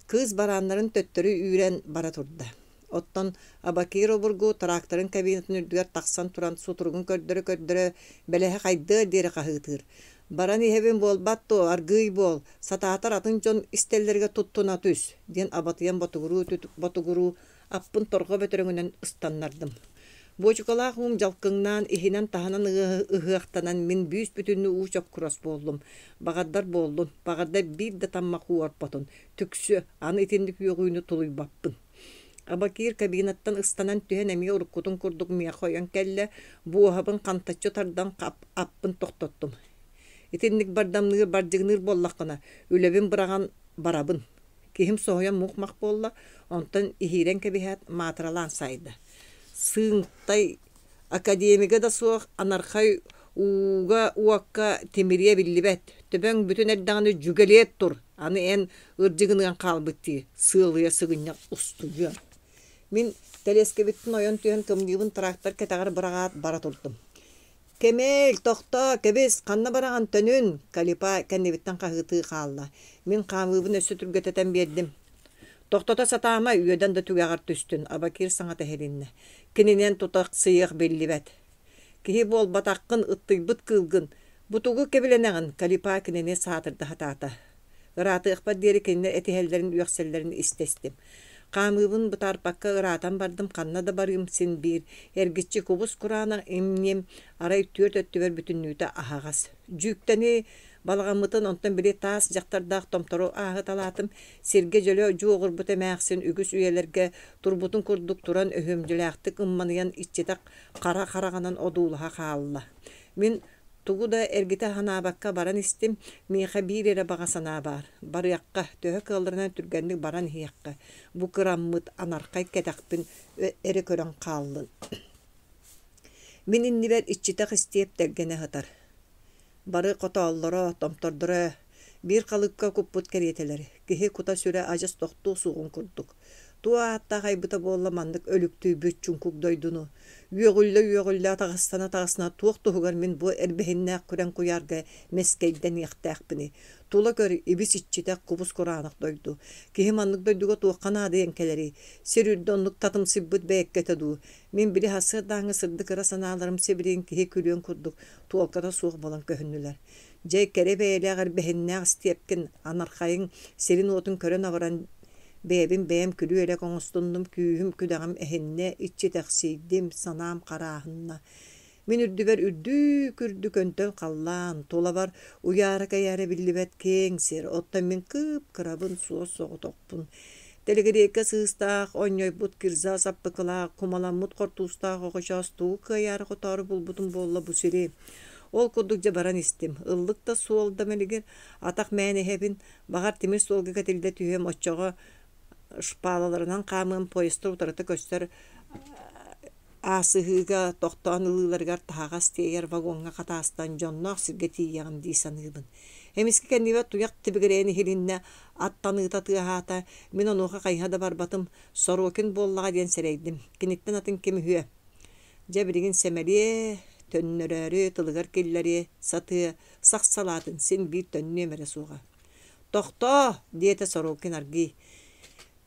Speaker 1: Кыыс барааннарын төттөрү үүрэн бара турда. Оттон Абакир обургу тракторын кабинатын үрдүгэр тахсан туран сутуругун көрдөрө-көрдөрө бэлэһэ хайдыар диэри хаһыытыыр. «Баран иһэбин буолбат дуо, аргыый буол, сатаатар атын дьон истэллэригэр туттуна түс» диэн абатыйан ботугуруу-ботугуруу аппын торҕо бөтөрөҥүнэн ыстаннардым. Буочукалаах уум дьалкыҥнаан, иһинэн-таһынан ыһыахтанан мин бүүс-бүтүннүү уу чоккурас буоллум. Баҕардар буоллун, баҕардар биир да таммах уу орпотун, түксү, аны итинник үөҕүүнү тулуйбаппын. Абакир кабинаттан ыстанан түһэн эмиэ уруккутун курдук миэхэ ойон кэллэ, буоһабын хантаччы тардан аппын тохтоттум. Итинник бардамныыр бардьыгыныыр буоллаххына, үлэбин быраҕан барабын. Киһим соһуйан мух-мах буолла, онтон иһиирэн кэбиһээт, маатыралаан саайда. Сыыҥтай академига да суох анархай ууга-уокка тимириэ биллибэт, төбөҥ бүтүн эрдэҕинэ дьүгэлиэт тур, аны эн ырдьыгыныан хаалбыт дии, сыалыйа сыгынньах устудьуон. Мин тэлиэскэбиттэн ойон түһэн кымньыыбын трактор кэтэҕэр быраҕаат бара турдум. «Кэмиэл, тохтоо, кэбис, ханна бараҕын, төнүн!» Калипа кэннибиттэн хаһыытыы хаалла. Мин хаамыыбын өссө түргэтэтэн биэрдим. «Тохтото сатаама, үөдэн да түгэҕэр түстүн», Абакир саҥата иһилиннэ. «Кининэн тутахсыйыах биллибэт. Киһи буолбатаххын, ыттыйбыт кыылгын. Бу тугу кэбилэнэҕин?» Калипа кинини саатырда сатаата. Ыраатыахпар диэри кинилэр этиһэллэрин, үөхсэллэрин истэ-истим. Хаамыыбын бытаарпакка ыраатан бардым, ханна да барыым син биир. Эргиччи кубус-кураанах им-ньим, арай түөрт өттүбэр бүтүннүүтэ аһаҕас. Дьүүктэни балаҕаммытын онтон били таас дьахтардаах томтору ааһыталаатым. Сиргэ дьөлө дьуоҕурбут эмээхсин үгүс үйэлэргэ турбутун курдук туран өһүөмдьүлээхтик ымманыйан иччитэх хара хараҕынан одуулаһа хаалла. Мин Тугу да эргитэ санаабакка баран истим, миэхэ биир эрэ баҕа санаа баар: барыахха, төһө кыалларынан түргэнник баран иһиэххэ, бу кыраммыт анархай кэтэхпин эрэ көрөн хааллын. Мин иннибэр иччитэх истиэп тэлгэнэ сытар. Бары хотооллоро, томтордоро биир халыыпка куппут кэриэтэлэр, киһи кута-сүрэ адьас тохтуо суоҕун курдук. Туох ааттаах айбыта буолла маннык өлүктүйбүт чуҥкук дойдуну? Үөҕүллэ-үөҕүллэ, атаҕастана-атаҕастана туох туһугар мин бу эрбэһиннээх күрэҥ куйаарга мэскэйдэниэхтээхпиний? Тула көр, ибис-иччитэх, кубус-кураанах дойду. Киһи маннык дойдуга туохха наадыйан кэлэрий? Сир үрдэ оннук татымсыйбыт бэйэккэтэ дуу? Мин били сарсыардааҥҥы сырдык ыра санааларым сибилигин киһи күлүөн курдук туолката суох буолан көһүннүлэр. Дьэ, кэрэ бэйэлээх эрбэһиннээх истиэпкин, анархайыҥ сирин-уотун көрөн абаран бэйэбин бэйэм күлүү-элэк оҥостуннум, күүһүм-күдэҕим эһиннэ, иччитэхсийдим, санаам харааһынна. Мин үрдүбэр үрдүк-үрдүк өнтөн халлаан, тулабар уйаара-кэйээрэ биллибэт киэҥ сир, оттон мин кып-кырабын, суос-соҕотохпун. Тэлэгириэккэ сыыстаах, онньойбут кирза саппыкылаах, кумаламмыт хортуустаах оҕочоос тугу кыайаары-хотоору булбутум буолла бу сири. Ол курдук дьэ баран истим. Ыллык да суол да мэлигир, атах мээнэ иһэбин, баҕар тимир суолга кэтиллэ түһүөм, оччоҕо шпалаларынан хаамыам, поезтар утарыта көстөр Аасыһыыга тохтоон ылыыларыгар таһаҕас тиэйэр вагоҥҥа хатаастан дьонноох сиргэ тиийэҕин дии саныыбын. Эмискэ кэннибэр туйах тибигирэйэн иһилиннэ, ат таныыта тыаһаата, мин онуоха хайыһа да барбатым, Сорокин буоллаҕа диэн сэрэйдим. Киниттэн атын ким үһүө? Дьэ билигин сэмэлиэ, төннөрөөрү, тылыгар киллэриэ, сатыа, сах салаатын син биир төннүөм эрэ суоҕа. «Тохтоо!» диэтэ Сорокин аргыый.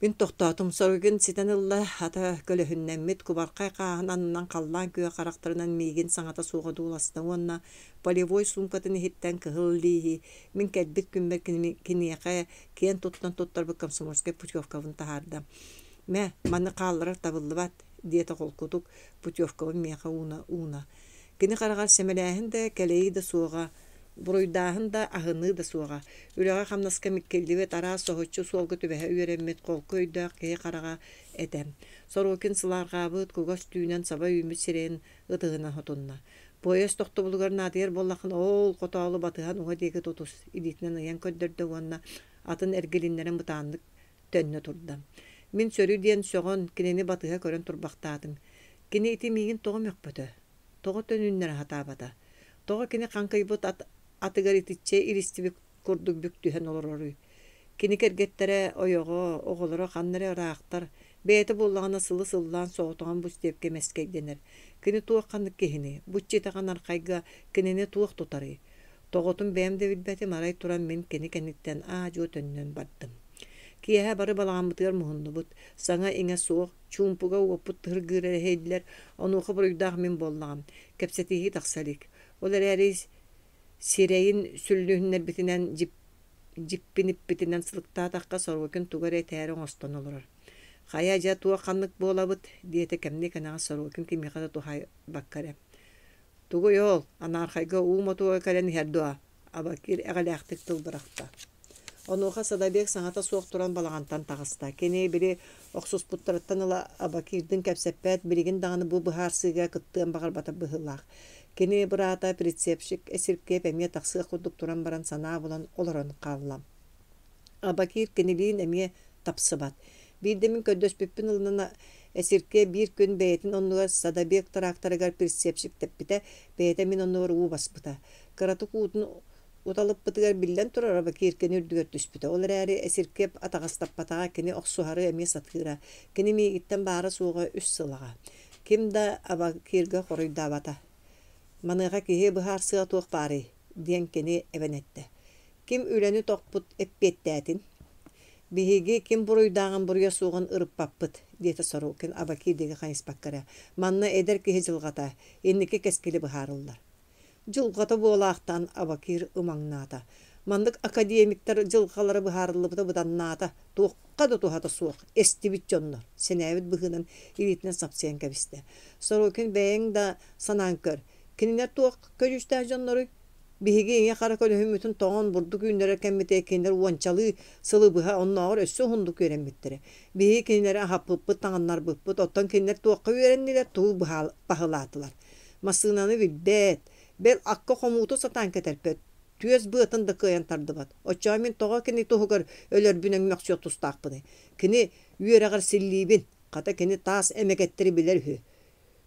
Speaker 1: Мин тохтоотум, соругун ситэн ылла, хата көлөһүннэммит кубархай хааһын аннынан халлаан күөх харахтарынан миигин саҥата суох одууласта уонна полевой суумкатын иһиттэн кыһыл лииһи мин кэлбит күммэр киниэхэ киэн туттан туттарбыт комсомольскай путевкабын таһаарда. «Мэ, маны хаалларар табыллыбат», диэтэ холкутук, путевкабын миэхэ ууна-ууна. Кини хараҕар сэмэлээһин да, кэлэйии да суоҕа, Буруйдааһын да, аһыныы да суоҕа. Үлэҕэ-хамнаска миккиллибит, араас соһуччу суолга түбэһэ үөрэммит холку өйдөөх киһи хараҕа этэ. Сорокин сылаарҕаабыт, кугас түүнэн саба үүммүт сирэйин ытыһынан хотунна. Поезд тохтобулугар наадыйар буоллаххына, ол хотоолу батыһан уҥа диэки тутус, илиитинэн ыйан көрдөрдө уонна атын эргилиннэрэн бытааннык төннө турда. Мин сөрү диэн сөҕөн, кинини батыһа көрөн турбахтаатым. Кини ити миигин тоҕо мөхпөтө? Тоҕо төнүннэрэ сатаабата? Тоҕо кини хаҥкыйбыт ат атыгар итиччэ илистибит курдук бүк түһэн олороруй? Кини кэргэттэрэ, ойоҕо, оҕолоро ханна эрэ ыраахтар, бэйэтэ буоллаҕына сылы сыллаан соҕотоҕун бу истиэпкэ мэскэйдэнэр. Кини туох ханнык киһиний? Бу иччитэх анархайга кинини туох тутарый? Тоҕотун бэйэм да билбэтим, арай туран мин кини кэнниттэн аа-дьуо төннөн бардым. Киэһэ бары балаҕаммытыгар муһуннубут. Саҥа-иҥэ суох, чуумпуга уоппут тыһыргыыра эрэһэйдилэр, онуоха буруйдаах мин буоллаҕым, кэпсэтиһии тахса илик. Ол эрээри сирэйин сүллүһүннэрбитинэн дьиппиниппитинэн сылыктаатахха Сорокин тугу эрэ этээри оҥостон олорор. «Хайа, дьэ, туох ханнык буолабыт?» диэтэ кэмниэ кэнэҕэс Сорокин кимиэхэ да туһаайбакка эрэ. «Тугуй ол, анаархайга уу мотуога кэлэн иһэр дуо?» Абакир эҕэлээхтик тыл бырахта. Онуоха Садабек саҥата суох туран балаҕантан таҕыста. Кини били охсуспуттарыттан ыла Абакирдыын кэпсэппэт, билигин даҕаны бу быһаарсыыга кыттыан баҕарбата быһыылаах. Кини быраата прицепщик Эсиркиэп эмиэ тахсыах курдук туран баран санаа булан олорон хаалла. Абакир кинилиин эмиэ тапсыбат. Биирдэ мин көрдөспүппүн ылынан Эсиркиэп биир күн бэйэтин оннугар Садабек тракторыгар прицепщиктэппитэ, бэйэтэ мин оннугар уу баспыта. Кыратык уутун уталыппытыгар биллэн турар Абакир кини үрдүгэр түспүтэ. Ол эрээри Эсиркиэп атаҕастаппатаҕа, кини охсуһары эмиэ сатыыра. Кини миигиттэн баара-суоҕа үс сыл аҕа. Ким да Абакирга хоруйдаабата. Маныаха киһи быһаарсыа туох баарый? диэн кини эбэн эттэ. Ким үлэни тохпут эппиэттээтин. Биһиги ким буруйдааҕын буруйа суоҕун ырыппаппыт, диэтэ Сорокин Абакир диэки хайыспакка эрэ. Манна эдэр киһи дьылҕата, инники кэскили быһаарыллар. Дьылҕата буолаахтаан Абакир ымаҥнаата. Маннык академиктар дьылҕалара быһаарыллыбыта быданнаата, туохха да туһата суох, эстибит дьоннор, сэнээбит быһыынан илиитинэн сапсыйан кэбистэ. Сорокин бэйэҥ да санаан көр, кинилэр туох көдьүүстээх дьонноруй? Биһиги ийэ-хара көлөһүммүтүн тоҕон бурдук үүннэрэр кэммитигэр кинилэр уончалыы сылы быһа оннооҕор өссө уһуннук үөрэммиттэрэ. Биһиги кинилэри аһаппыппыт, таҥыннарбыппыт, оттон кинилэр туохха үөрэннилэр, тугу баһылаатылар. Массыынаны билбэт, бэл акка хомууту сатаан кэтэрпэт, түөс быатын да кыайан тардыбат. Оччоҕо мин тоҕо кини туһугар өлөрбүн өҥмөхсүөх тустаахпыный? Кини үөрэҕэр силлиибин, хата кини таас эмэгэттэри билэр үһү.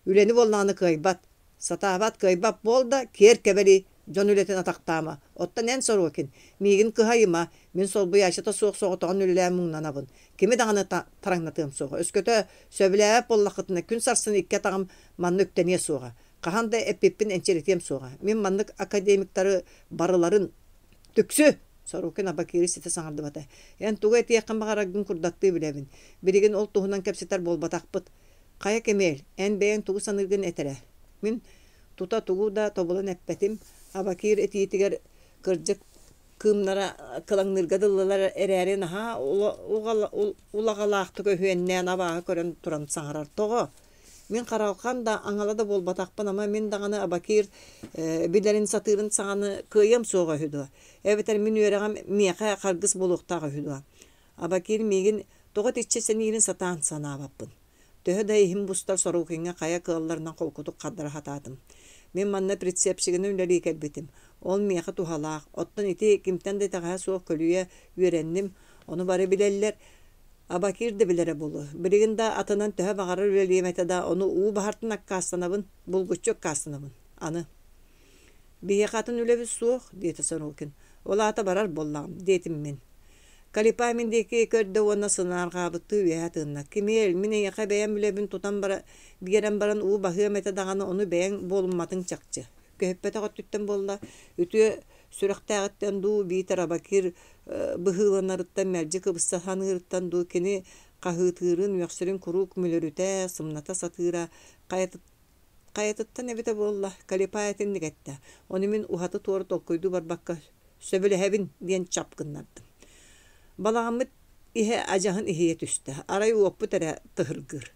Speaker 1: Үлэни буоллаҕына кыайбат, сатаабат кыайбат буол да, киэр кэбэли. Дьон үлэтин атахтаама. Оттон эн, Сорокин, миигин кыһайыма, мин солбуйааччыта суох соҕотоҕун үлэлээн муҥнанабын. Кими даҕаны тараҥнатыам суоҕа. Өскөтө сөбүлээбэт буоллаххытына, күн сарсын икки атаҕым манна үктэниэ суоҕа. Хаһан да эппиппин энчирэтиэм суоҕа. Мин маннык академиктары барыларын Түксү! Сорокин Абакиры ситэ саҥардыбата. Эн тугу этиэххин баҕараргын курдаттыы билэбин. Билигин ол туһунан кэпсэтэр буолбатахпыт. Хайа Кемель, эн бэйэҥ тугу саныыргын эт эрэ. Мин тута тугу да тобулан эппэтим. Абакир этиитигэр кырдьык кыымнара кылаҥныырга дылылар эрээри наһаа улаҕалаахтык өһүөннээн абааһы көрөн туран саҥарар. Тоҕо? Мин харалхан да, аҥала да буолбатахпын, ама мин даҕаны Абакир билэрин сатыырын саҕаны кыайыам суоҕа үһү дуо? Эбэтэр мин үөрэҕим миэхэ харгыс буолуохтаах үһү дуо? Абакир миигин тоҕо итиччэ сэниирин сатаан санаабаппын. Төһө да иһим бустар Сорокиҥҥа хайа кыалларынан холкутук хардара сатаатым. Мин манна прицепщигынан үлэлии кэлбитим. Ол миэхэ туһалаах. Оттон ити кимтэн да итэҕэһэ суох көлүйэ үөрэнним. Ону бары билэллэр. Абакир да билэрэ буолуо. Билигин да атынан төһө баҕарар үлэлиэм этэ да, ону уу баһартан аккаастанабын, булгуччу аккаастанабын. Аны «Биһиэхэ атын үлэбит суох», диэтэ Сорокин. «Ол аата барар буоллаҕым», диэтим мин. Калипа мин диэки көрдө уонна сынаарҕаабыттыы үөһэ тыынна. «Кимиэл, мин эйиэхэ бэйэм үлэбин тутан бара биэрэн баран уу баһыам этэ даҕаны, ону бэйэҥ буолумматыҥ чахчы. Көһүппэтэх өттүттэн буолла, үтүө сүрэхтээҕиттэн дуу, биитэр Абакир быһыыланарыттан мэлдьи кыбыста саныырыттан дуу кини хаһыытыырын, үөхсэрин куруук мүлүрүтэ, сымната сатыыра хайатыттан эбитэ буолла, Калипа итинник эттэ. Ону мин уһаты-туора толкуйдуу барбакка «Сөбүлэһэбин» диэн чап гыннардым. Балаҕаммыт иһэ адьаһын иһийэ түстэ, арай уоппут эрэ тыһыргыыр.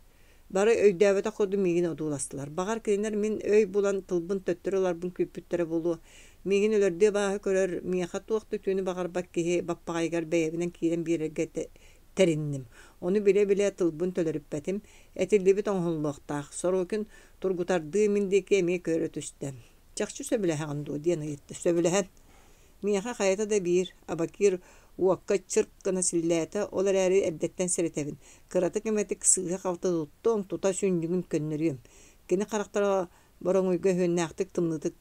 Speaker 1: Бары өйдөөбөтөх курдук миигин одууластылар. Баҕар, кинилэр мин өй булан тылбын төттөрү ыларбын күүппүттэрэ буолуо. Миигин өлөрдүү абааһы көрөр, миэхэ туох да үтүөнү баҕарбат киһи баппаҕайыгар бэйэбинэн киирэн биэрэргэ тэринним. Ону билэ-билэ тылбын төлөрүппэтим. Этиллибит оҥоһуллуохтаах. Сорокин тургутардыы мин диэки эмиэ көрө түстэ. Чахчы сөбүлэһэҕин дуо диэн ыйытта. Сөбүлэһэн. Миэхэ хайата да биир, Абакир уокка чырк гына силлээтэ, ол эрээри эрдэттэн сэрэтэбин, кыратык эмэтик сыыһа-халты туттуоҥ, тута сүнньүгүн көннөрүөм. Кини харахтара бороҥуйга өһүөннээхтик тымныытык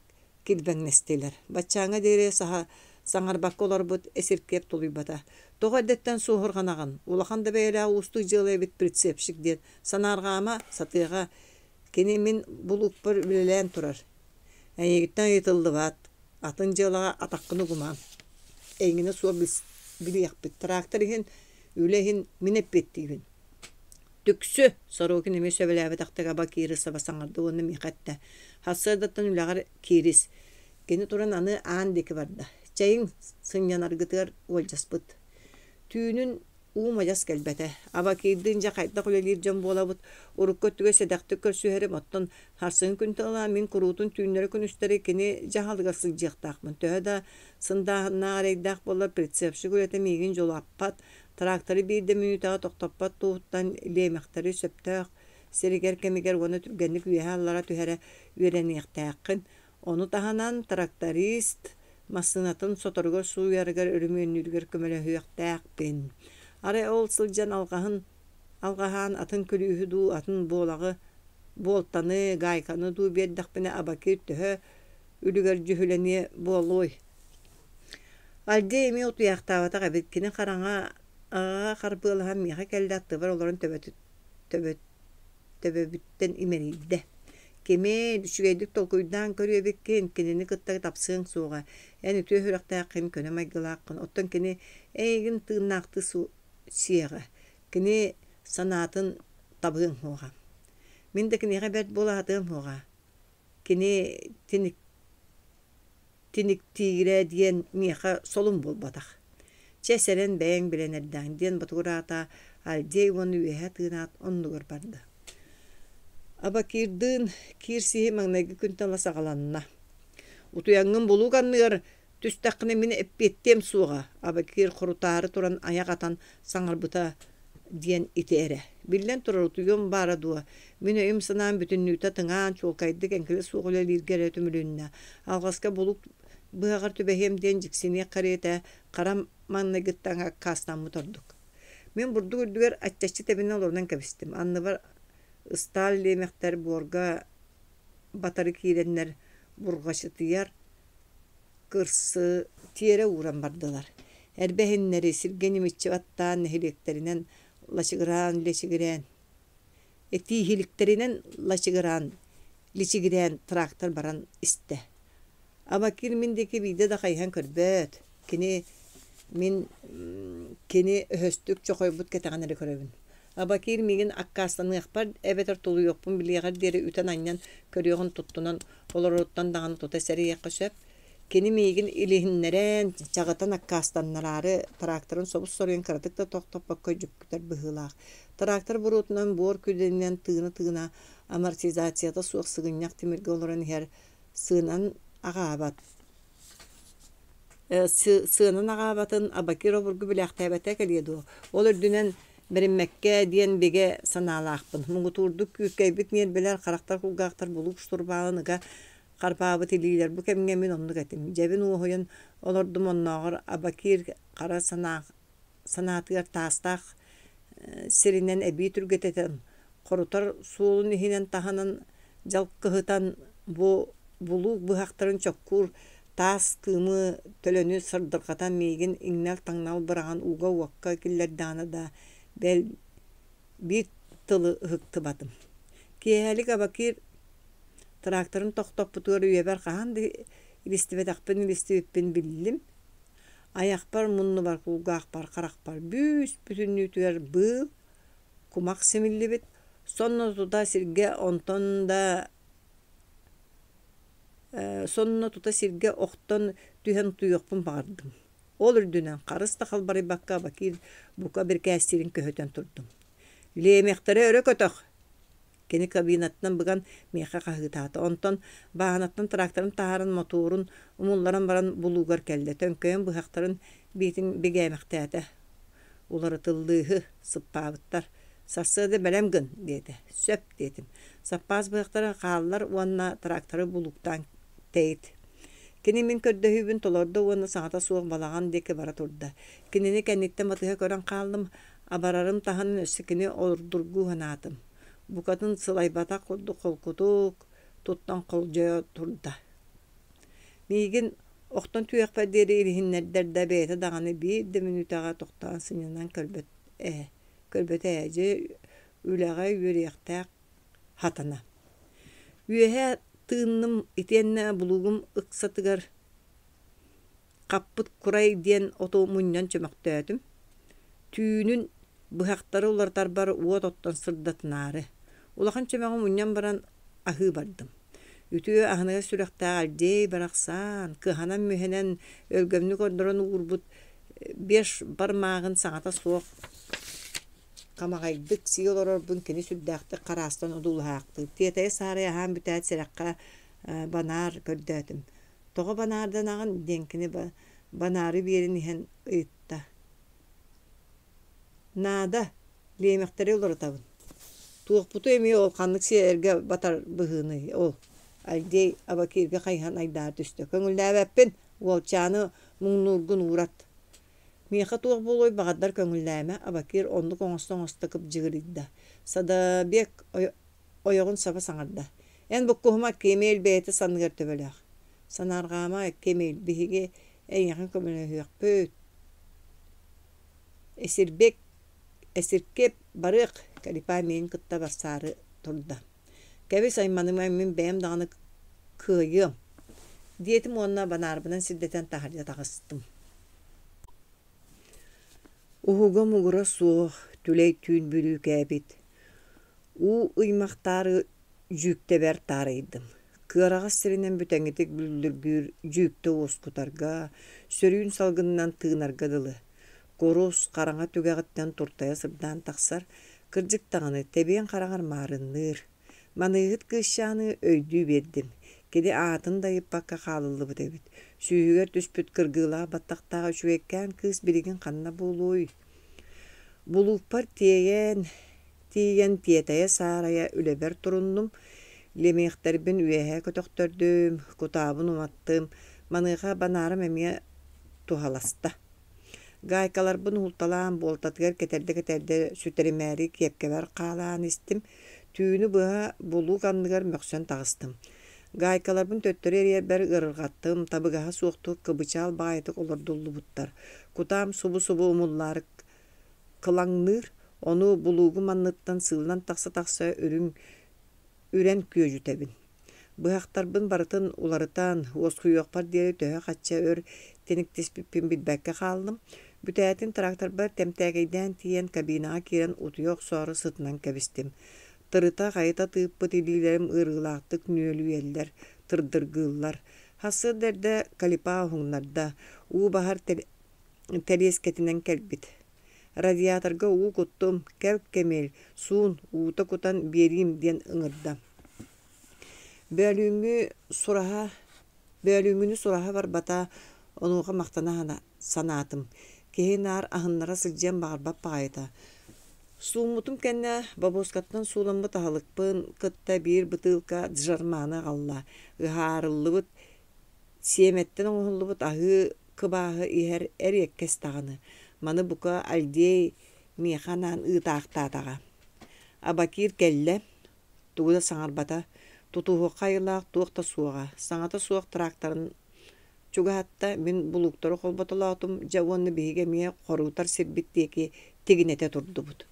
Speaker 1: килбэҥнэстилэр. Баччааҥҥа диэри саһа саҥарбакка олорбут эсиркиэп тулуйбата. Тоҕо эрдэттэн суоһурҕанаҕын? Улахан да бэйэлээх уустук дьыала эбит прицепщик диэн. Санаарҕаама, сатыаҕа. Кини мин булуукпар үлэлээн турар. Эйигиттэн ыйытыллыбат, атын дьыалаҕа атаххын угума. Эйигинэ суох билиэхпит. Трактор иһин, үлэ иһин мин эппиэттиибин. Түксү! Сорокин эмиэ сөбүлээбэтэхтик аба Кирисова саҥарда уонна миэхэ эттэ: «Сарсыардаттан үлэҕэр киирис». Кини туран аны аан диэки барда. Чэйиҥ, сынньанаргытыгар уолдьаспыт. Түүнүн Уум адьас кэлбэтэ. Абакирдыын дьэ хайдах үлэлиир дьон буолабыт, урукку өттүгэр сэдэхтик көрсүһэрим, оттон сарсыҥҥы күнтэн ыла мин куруутун түүннэри-күнүстэри кини дьаһалыгар сылдьыахтаахпын. Төһө да сындааһыннаах эрэйдээх буоллар, прицепщик үлэтэ миигин дьулаппат, тракторы биир да мүнүүтэҕэ тохтоппот туһуттан лиэмэхтэри сөптөөх сиригэр кэмигэр уонна түргэнник үөһэ-аллара түһэрэ үөрэниэхтээххин. Ону таһынан тракторист массыынатын соторугар сууйарыгар, өрөмүөннүүрүгэр көмөлөһүөхтээхпин. Арай ол сылдьан алҕаһын алҕаһаан атын күлүүһү дуу, атын буолаҕы, буолтаны, гаайканы дуу биэрдэхпинэ Абакир төһө үлүгэр дьүһүлэниэ буолуой? Альдей эмиэ утуйаахтаабатах эбит. Кини хараҥа аҕаҕа харбыалаһан миэхэ кэллэ аттыбар олорон төбөтү төбөт төбөбүттэн имэрийдэ. Кимиэй, үчүгэйдик толкуйдаан көрүө эбиккин, кинини кытта тапсыаҥ суоҕа. Эн үтүө сүрэхтээххин, көнө майгылааххын, оттон кини эйигин тыыннаахтыы сиэҕэ. Кини санаатын табыаҥ суоҕа. Мин да киниэхэ бэрт буола сатыам суоҕа. Кини тиник тиниктиирэ диэн миэхэ солун буолбатах. Чэ, сэрэн бэйэҥ билэн эрдэҕиҥ диэн ботугураата Альдей уонна үөһэ тыынаат оннугар барда. Абакирдыын киирсиһи маҥнайгы күнтэн ыла саҕаланна. Утуйаҥҥын булуук анныгар түстэххинэ мин эппиэттиэм суоҕа, Абакир хорутаары туран айах атан саҥарбыта диэн ити эрэ. Биллэн турар, утуйуом баара дуо, мин өйүм-санаам бүтүннүүтэ тыҥаан, чуолкайдык эҥкилэ суох үлэлииргэ эрэ түмүлүннэ. Алҕаска булук быһаҕар түбэһиэм диэн дьиксиниэх кэриэтэ, хара маҥнайгыттан аккаастаммыт ордук. Мин бурдук үрдүгэр аччаччы тэбинэн олорунан кэбистим. Анныбар ыстаал лиэмэхтэр буорга батары киирэннэр бурҕачытыйар. Кырсы тиэрэ ууран бардылар. Эрбэһиннэри сиргэ ньимиччи баттаан нэһилиэктэринэн лачыгыраан-лэчигирээн Этииһиликтэринэн лачыгыраан, личигирээн трактор баран истэ. Абакир мин диэки биирдэ да хайыһан көрбөт. Кини мин кини өһөстүк чохойбут кэтэҕин эрэ көрөбүн. Абакир миигин аккаастаныахпар эбэтэр тулуйуохпун билиэҕэр диэри үтэн-анньан көрүөҕүн туттунан олороруттан даҕаны тута сэрэйиэххэ сөп. Кини миигин илиһиннэрэн, чаҕытан аккаастаннараары тракторын собус-соруйан кыратык да тохтоппокко дьүккүтэр быһыылаах. Трактор буруотунан буор күдэнинэн тыына-тыына амортизацията суох сыгынньах тимиргэ олорон иһэр сыанан аҕаабат сыанан аҕаабатын Абакир обургу билээхтээбэтэ кэлиэ дуо? Ол үрдүнэн бэриммэккэ диэн бигэ санаалаахпын. Муҥутуурдук күүркэйбит ньиэрбэлэр, харахтар-кулгаахтар булуук штурвалын ыга харбаабыт илиилэр бу кэмҥэ мин оннук этим. Дьэбин уоһуйан олордум оннооҕор Абакир хара санаа санаатыгар таастаах сиринэн эбии түргэтэтэн, хорутар суолун иһинэн таһынан дьалкыһытан бу булуук быһахтарын чоккуур таас кыымы төлөнү сырдырҕатан миигин иҥнэл-таҥнал быраҕан ууга-уокка киллэрдэҕинэ да, бэл биир тылы ыһыктыбатым. Киэһэлик Абакир тракторын тохтоппутугар үйэбэр хаһан да илистибэтэхпин илистибиппин биллим. Айахпар, муннубар, кулгаахпар, харахпар бүүс-бүтүннүүтүгэр быыл, кумах симиллибит, сонно тута сиргэ онтон да сонно тута сиргэ охтон түһэн утуйуохпун баҕардым. Ол үрдүнэн харыс да халбарыйбакка Бакир бука бирикээстиирин көһүтэн турдум. «Лиэмэхтэри өрө көтөх!» Кини кабинаттан быган миэхэ хаһыытаата. Онтон бааһынаттан тракторын таһааран мотуорун умулларан баран булуугар кэллэ. Төҥкөйөн быһахтарын биитин бигээмэхтээтэ. Уларытыллыыһы, сыппаабыттар. Сарсыарда бэлэм гын, диэтэ. Сөп, диэтим. Саппаас быһахтара хааллар уонна тракторы булууктаан тэйит. Кини мин көрдөһүүбүн толордо уонна саҥата суох балаҕан диэки бара турда. Кинини кэнниттэн батыһа көрөн хааллым, Абарарым таһынан өссө кини ордургуу санаатым. Букатын сылайбатах курдук холкутук туттан холдьойо турда. Миигин охтон түһүөхпэр диэри илиһиннэрдэр да бэйэтэ даҕаны биир да мүнүүтэҕэ тохтоон сынньанан көрбөт ээ, көрбөтө ээ, дьэ үлэҕэ үөрүйэхтээх хатана. Үөһэ тыынным итиэннэ булуугум ыксатыгар Хаппыт курай диэн оту мунньан чөмөхтөөтүм. Түүнүн быһахтары уларытарбар уот оттон сырдатынаары. Улахан чөмөҕү мунньан баран аһыы бардым. Үтүө аһыныгас сүрэхтээх Альдей барахсан, кыһанан-мүһэнэн өлгөмнүк ордорон уурбут беш бармааҕын саҥата суох хамаҕайдык сии олорорбун кини сүрдээхтик хараастан одуулаһаахтыыр. Тиэтэйэ-саарайа аһаан бүтээт сэрэххэ банаар көрдөөтүм. Тоҕо банаарданаҕын диэн кини банаары биэрэн иһэн ыйытта. Наада, лиэмэхтэри уларытабын. Туохпуту эмиэ ол ханнык сиэргэ батар быһыыный ол? Альдей Абакирга хайыһан айдаара түстэ. Көҥүллээбэппин, уолчааны муҥнуургун уурат. Миэхэ туох буолуой баҕардар көҥүллээмэ, Абакир оннук оҥосто-оҥосто кыбдьыгырыйда. Садабек ойоҕун саба саҥарда: «Эн буккуһума, Кемель бэйэтэ санныгар төбөлөөх. Санаарҕаама, Кемель, биһиги эйиэхэ көмөлөһүөхпүт. Эсирбек, Эсиркеп, барыах!» Калипа миигин кытта барсаары турда. «Кэбис айманыма, мин бэйэм даҕаны кыайыам» диэтим уонна банаарбынан сирдэтэн таһырдьа таҕыстым. Уһуга-мугура суох, түлэй түүн бүрүүкээбит Уу ыймахтаары дьүүктэбэр таарыйдым. Кыараҕас сиринэн бүтэҥитик бүллүргүүр дьүүктэ уоскутарга, сөрүүн салгынынан тыынарга дылы. Курус, хараҥа түгэҕиттэн туртайа сырдаан тахсар, кырдьык даҕаны, тэбиэн хараҕар маарынныыр. Маныыһыт кыысчааны өйдүү биэрдим. Кини аатын да ыйыппакка хаалыллыбыт эбит. Сүүһүгэр түспүт кыргыылаах баттахтаах үчүгэйкээн кыыс билигин ханна буолуой? Булуукпар тиэйэн, тиийэн тиэтэйэ-саарайа үлэбэр туруннум, лимиэхтэрбин үөһэ көтөхтөрдүм, кутаабын уматтым, маныаха банаарым эмиэ туһаласта. Гаайкаларбын уһулталаан буолтатыгар кэтэрдэ-кэтэрдэ сүтэримээри киэпкэбэр хаалаан истим, түүнү быһа булуук анныгар мөхсөн таҕыстым. Гаайкаларбын төттөрү эрийэрбэр ыарырҕаттым, табыгаһа суохтук кыбычаал баҕайытык олордуллубуттар. Кутаам субу-субу умуллаары кылаҥныыр, ону булуугум анныттан сыыллан тахса-тахса үрүҥ үрэн күөдьүтэбин. Быһахтарбын барытын уларытан, уоскуйуохпар диэри төһө-хачча өр тиниктиспиппин билбэккэ хааллым. Бүтээтин тракторбар тэмтээкэйдээн тиийэн, кабинаҕа киирэн утуйа охсоору сытынан кэбистим. Тырыта-хайыта тыыппыт илиилэрим ыарыылаахтык нүөлүйэллэр, тырдыргыыллар. Сарсыарда эрдэ Калипа уһугуннарда, уу баһар тэлиэскэтинэн кэлбит. Радиаторга уу куттум, кэл Кэмил, суун, уута кутан биэриим диэн ыҥырда. Бөөлүүҥҥү сураһа, бөөлүүҥҥүнү сураһа барбата, онуоха махтана санаатым. Киһи наар аһыннара сылдьыан баҕарбат баҕайыта. Сууммутум кэннэ бобуоскаттан сууламмыт аһылыкпын кытта биир бытыылка джарманы аҕалла. Ыһаарыллыбыт сиэмэттэн оҥоһуллубут аһыы кыбааһы иһэр эриэккэс даҕаны. Маны бука Альдей миэхэ анаан ыытаахтаатаҕа. Абакир кэллэ, тугу да саҥарбата, тутуһуохха айылаах туох да суоҕа, саҥата суох тракторын чугаһатта, мин булууктары холботолоотум, дьэ уонна биһиги эмиэ хоруутар сирбит диэки тигинэтэ турдубут.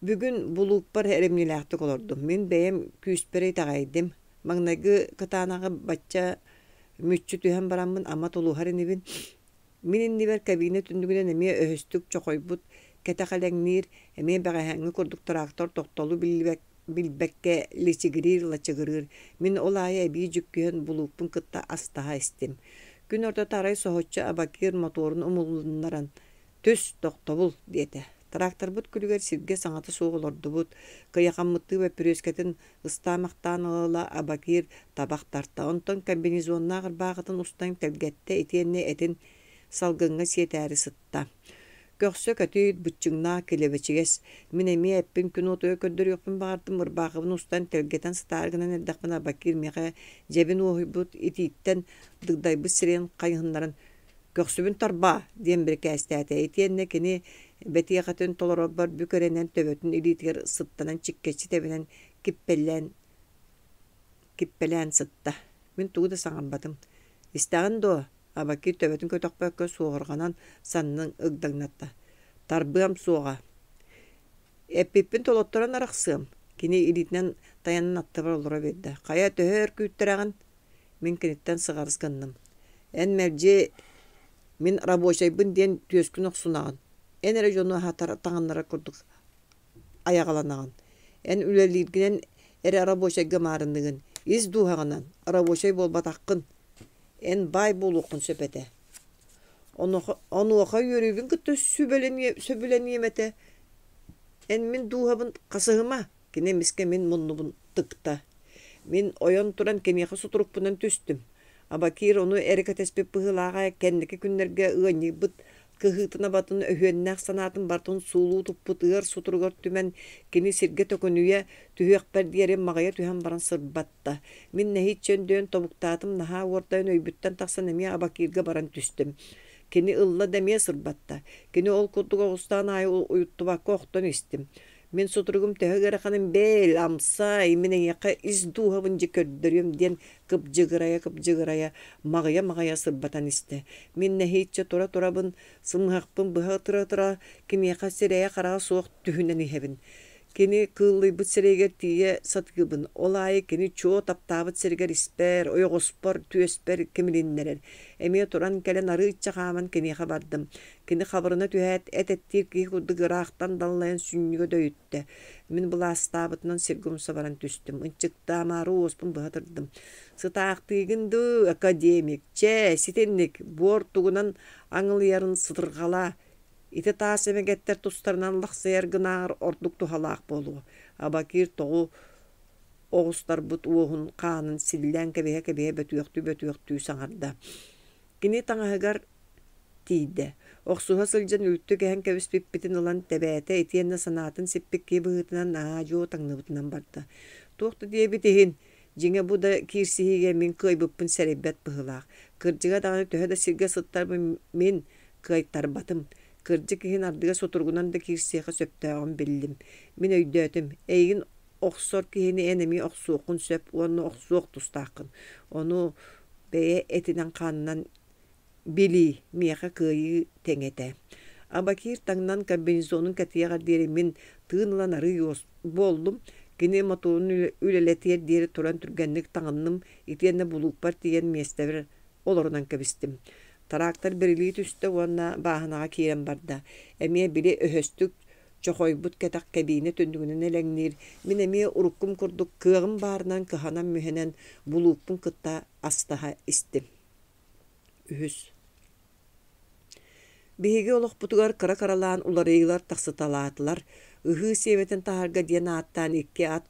Speaker 1: Бүгүн булуукпар эрэмньилээхтик олордум. Мин бэйэм күүспэр итэҕэйдим. Маҥнайгы кытаанаҕы бачча мүччү түһэн бараммын ама тулуһар инибин. Мин иннибэр кабина түннүгүнэн эмиэ өһөстүк чохойбут кэтэх элэҥниир, эмиэ бэҕэһээҥҥи курдук трактор тохтолу билбэккэ личигириир-лачыгырыыр. Мин ол аайы эбии дьүккүһэн булуукпун кытта астаһа истим. Күн ортото арай соһуччу Абакир мотуорун умулуннаран «Түс, тохтобул!» диэтэ. Тракторбыт күлүгэр сиргэ саҥата суох олордубут, кыйахаммыттыы бөппүрүөскэтин ыстаамахтаан ыла-ыла Абакир табах тарта, онтон комбинезоннаах ырбаахытын устан тэлгэттэ итиэннэ этин салгыҥҥа сиэтээри сытта. Көхсө көтүүт, быччыҥнаах килэбэчигэс. Мин эмиэ эппин күн уотугар көрдөрүөхпүн баҕардым, ырбаахыбын устан тэлгэтэн сытаары гынан эрдэхпинэ Абакир миэхэ дьэбин уоһуйбут, итииттэн дыгдайбыт сирэйин хайыһыннаран «Көхсүбүн тарбаа!» диэн бирикээстээтэ итиэннэ кини бэтиэхэтин толорорбор бүк эрэнэн төбөтүн илиитигэр сыттанан чиккэччи тэбинэн киппэлээн киппэлээн сытта. Мин тугу да саҥарбатым. «Истэҕин дуо?» Абакир төбөтүн көтөхпөккө суоһурҕанан саннын ыгдаҥнатта. «Тарбыам суоҕа. Эппиппин толотторон арахсыам». Кини илиитинэн тайанан аттыбар олоро биэрдэ. «Хайа, төһө өр күүттэрэҕин?» Мин киниттэн сыҕарыс гынным. «Эн мэлдьи мин рабочайбын диэн түөскүн охсунаҕын. Эн эрэ дьону аһатар, таҥыннарар курдук айаҕаланаҕын. Эн үлэлииргинэн эрэ рабочайга маарынныгын. Ис дууһаҕынан рабочай буолбатаххын. Эн баай буолуоххун сөп этэ. Онуоха үөрүүбүн кытта сөбүлэниэм этэ. Эн мин дууһабын хасыһыма, кини эмискэ мин муннубун тыкта. Мин ойон туран киниэхэ сутурукпунан түстүм. Абакир ону эрэ кэтэспит быһыылааҕа кэнники күннэргэ ыанньыйбыт кыһыытын-абатын өһүөннээх санаатын барытын суулуу туппут ыар сутуругар түмэн кини сиргэ төкүнүйэ түһүөхпэр диэри маҕыйа түһэн баран сырбатта. Мин нэһииччэ өндөйөн тобуктаатым, наһаа уордайан өйбүттэн тахсан эмиэ Абакирга баран түстүм. Кини ылла да эмиэ сырбатта. Кини ол курдук оҕустаан аайы уйуттубакка охтон истим. Мин сутуругум төһө ыараханын бэл, амсай, мин эйиэхэ ис дууһабын дьэ көрдөрүөм диэн кыбдьыгырайа-кыбдьыгырайа, маҕыйа-маҕыйа сырбатан истэ. Мин нэһииччэ тура-турабын, сымыһахпын быһа ытыра-ытыра, киниэхэ сирэйэ-хараҕа суох түһүнэн иһэбин. Кини кыыллыйбыт сирэйигэр тиийэ сатыыбын, ол аайы кини чуо таптаабыт сиригэр испэр, ойоҕоспор, түөспэр кимилиннэрэр. Эмиэ туран кэлэн арыычча хааман киниэхэ бардым. Кини хабырына түһээт, эт эттиир киһи курдук ыраахтан даллайан сүнньүгэ дөйүттэ. Мин былаастаабытынан сиргэ умса баран түстүм. Ынчыктаамаары уоспун быһа тырдым. Сытаахтыыгын дуу, академик, чэ, ситинник, буор тугунан аҥылыйарын сытырҕалаа. Ити таас эмэгэттэр тустарынан лахсыйар гынааҕар ордук туһалаах буолуо. Абакир тоҕу оҕустарбыт уоһун хаанын силлээн кэбиһэ-кэбиһэ бөтүөхтүү-бөтүөхтүү саҥарда. Кини таҥаһыгар тиийдэ, охсуһа сылдьан үлтү кэһэн кэбиспиппитин ылан тэбээтэ итиэннэ санаатын сиппит киһи быһыытынан аа-дьуо таҥныбытынан барда. Туох да диэбит иһин, дьиҥэ бу да киирсиһиигэ мин кыайбыппын сэрэйбэт быһыылаах. Кырдьыга даҕаны төһө да сиргэ сыттарбын мин кыайтарбатым. Кырдьык иһин ардыга сутуругунан да киирсиэххэ сөптөөҕүн биллим. Мин өйдөөтүм, эйигин Охсор киһини эн эмиэ охсуоххун сөп уонна охсуох тустааххын. Ону бэйэ этинэн-хаанынан билии миэхэ кыайыы тэҥэ этэ. Абакир таҥнан комбинезонун кэтиэҕэр диэри мин тыын ылан арыый буоллум. Кини мотуорун үлэлэтиэр диэри туран түргэнник таҥынным итиэннэ булуукпар тиийэн миэстэбэр олорунан кэбистим. Трактор бирилии түстэ уонна бааһынаҕа киирэн барда. Эмиэ били өһөстүк чохойбут кэтэх кэбиинэ түннүгүнэн элэҥниир, мин эмиэ уруккум курдук кыаҕым баарынан кыһанан-мүһэнэн булуукпун кытта астаһа истим. Үһүс. Биһиги олохпутугар кыра-кыралаан уларыйыылар тахсыталаатылар. Ыһыы сиэмэтин таһарга диэн ааттаан икки ат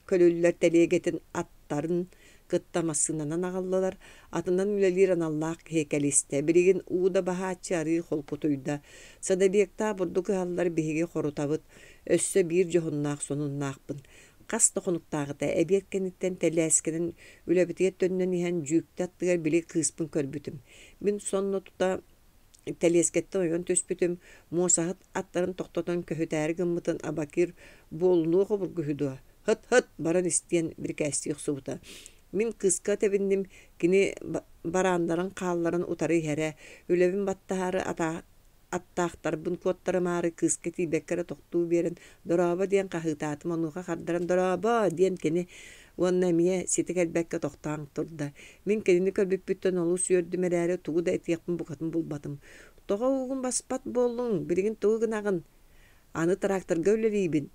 Speaker 1: көлүллэр тэлиэгэтин аттарын кытта массыынанан аҕаллылар, атынан үлэлиир аналлаах киһи кэлистэ. Билигин уу да баһааччы арыый холкутуйда. Садовиктаах бурдук ыһаллар биһиги хорутабыт. Өссө биир дьоһуннаах сонуннаахпын. Хас да хонуктааҕыта эбиэт кэнниттэн тэлээскэнэн үлэбитигэр төннөн иһэн дьүүктэ аттыгар били кыыспын көрбүтүм. Мин сонно тута тэлиэскэттэн ойон түспүтүм, муосаһыт аттарын тохтотон көһүтээри гыммытын Абакир буолунуох обургу үһү дуо, «Һыт-һыт, баран ис» диэн бирикээстии охсубута. Мин кыыска тэбинним, кини барааннарын хаалларан утары иһэрэ, үлэбин баттаһаары аттаахтарбын куоттарымаары кыыска тиийбэккэ эрэ тохтуу биэрэн «Дорообо» диэн хаһыытаатым, онуоха хардаран «Дорообо» диэн кини уонна эмиэ ситэ кэлбэккэ тохтоон турда. Мин кинини көрбүппүттэн олус үөрдүм эрээри тугу да этиэхпин букатын булбатым. «Тоҕо уугун баспат буоллуҥ, билигин тугу гынаҕын?» «Аны тракторга үлэлиибин».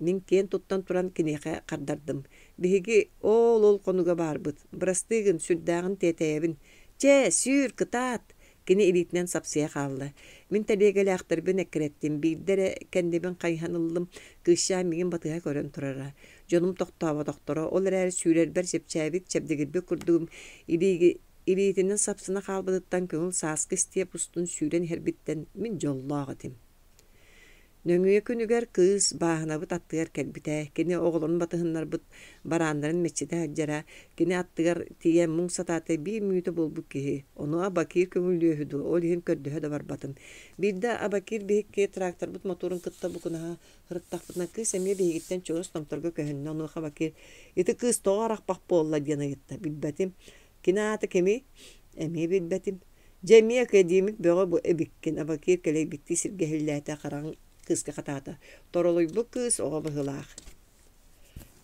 Speaker 1: Мин киэн туттан туран киниэхэ хардардым. «Биһиги оол-ол хонуга баарбыт. Бырастыы гын, сүрдээҕин тиэтэйэбин. Чэ, сүүр, кытаат!» Кини илиитинэн сапсыйа хаалла. Мин тэлиэгэлээхтэрбин эккирэттим, биирдэ эрэ кэннибин хайыһан ыллым, кыысчаан миигин батыһа көрөн турара. Дьонум тохтооботохторо, ол эрээри сүүрэрбэр чэпчээбит, чэбдигирбит курдугум илиитинэн сапсына хаалбытыттан көҥүл сааскы истиэп устун сүүрэн иһэрбиттэн мин дьоллоох этим. Нөҥүө күнүгэр кыыс бааһынабыт аттыгар кэлбитэ. Кини оҕолорун батыһыннарбыт барааннарын мэччитэ сылдьара. Кини аттыгар тиийэн муҥ сатаата биир мүнүүтэ буолбут киһи. Ону Абакир көҥүллүөһү дуо, ол иһин көрдөһө да барбатым. Биирдэ Абакир биһикки тракторбыт мотуорун кытта букунаһа сырыттахпытына кыыс эмиэ биһигиттэн чугас томторго көһүннэ. Онуоха Абакир «Ити кыыс тоҕо арахпах буолла?» диэн ыйытта. Билбэтим. Кини аата кимий? Эмиэ билбэтим. Дьэ эмиэ академик бөҕө бу эбиккин, Абакир кэлэйбиттии сиргэ иһиллээтэ, хараҕын кыыска хатаата. Торолуйбут кыыс оҕо быһыылаах.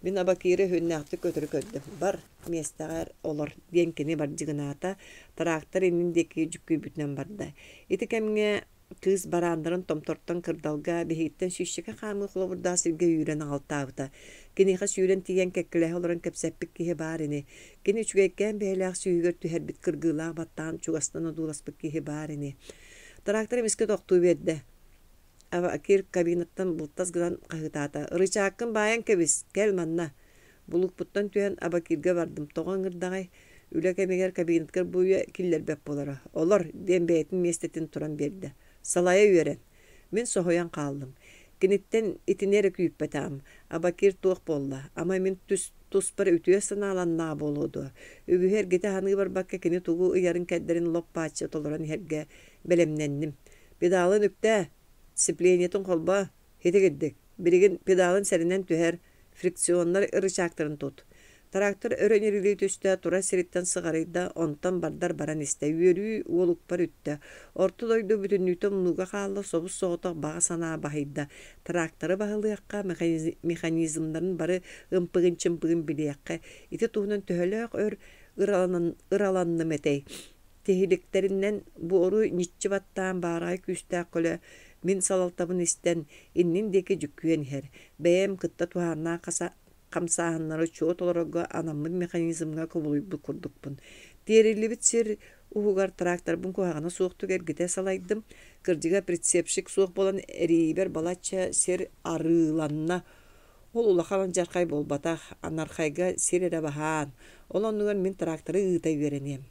Speaker 1: Мин Абакиры өһүөннээхтик көтөрү көрдүм. Бар, миэстэҕэр олор, диэн кини бардьыгынаата, трактор иннин диэки дьүккүйбүтүнэн барда. Ити кэмҥэ Кыыс барааннарын томтортон кырдалга биһигиттэн сүүсчэкэ хаамыы холобурдаах сиргэ үүрэн аҕалтаабыта. Киниэхэ сүүрэн тиийэн кэккэлэһэ олорон кэпсэппит киһи баар ини. Кини үчүгэйкээн бэйэлээх сүүһүгэр түһэрбит кыргыылаах баттаҕын чугастан одууласпыт киһи баар ини. Трактор эмискэ тохтуу биэрдэ. Абакир кабинаттан былтас гынан хаһыытаата: «Ырычааккын баайан кэбис, кэл манна!» Булукпуттан түһэн Абакирга бардым, тоҕо ыҥырдаҕай? Үлэ кэмигэр кабинетыгар бу үйэ киллэрбэт буолара. Олор, диэн бэйэтин миэстэтин туран биэрдэ. Салайа үөрэн. Мин соһуйан хааллым. Киниттэн итини эрэ күүппэтэҕим. Абакир туох буолла? Ама мин туспар үтүө санааланнаҕа буолуо дуо? Үгүһү эргитэ саныы барбакка кини тугу ыйарын-кэрдэрин лоп-бааччы толорон иһэргэ бэлэмнэнним. Педалын үктээ, сцеплениетын холбоо, Итигирдик, билигин педалын сэрэнэн түһэр, фрикционнар ырычаактарын тут. Трактор өрө ньирилии түстэ, турар сириттэн сыҕарыйда, онтон бардар баран истэ, үөрүү уолукпар үттэ. Орто дойду бүтүннүүтэ умнууга хаалла, собус-соҕотох баҕа санаа баһыйда. Тракторы баһылыахха, механизмнарын бары ымпыгын-чымпыгын билиэххэ. Ити туһунан төһөлөөх өр ыраланным этэй? Тиһиликтэринэн буору ньиччи баттаан баараҕай күүстээх көлө мин салалтабын истэн, иннин диэки дьүккүйэн иһэр. Бэйэм кытта туһааннаах хамсааһыннары чуо толорорго анаммыт механизмҥа кубулуйбут курдукпун. Тиэриллибит сир уһугар тракторбын куһаҕана суохтук эргитэ салайдым. Кырдьыга прицепщик суох буолан эрийиибэр балачча сир арыыланна. Ол улахан алдьархай буолбатах, анархайга сир эрэ баһаан. Ол оннугар мин тракторы ыыта үөрэниэм.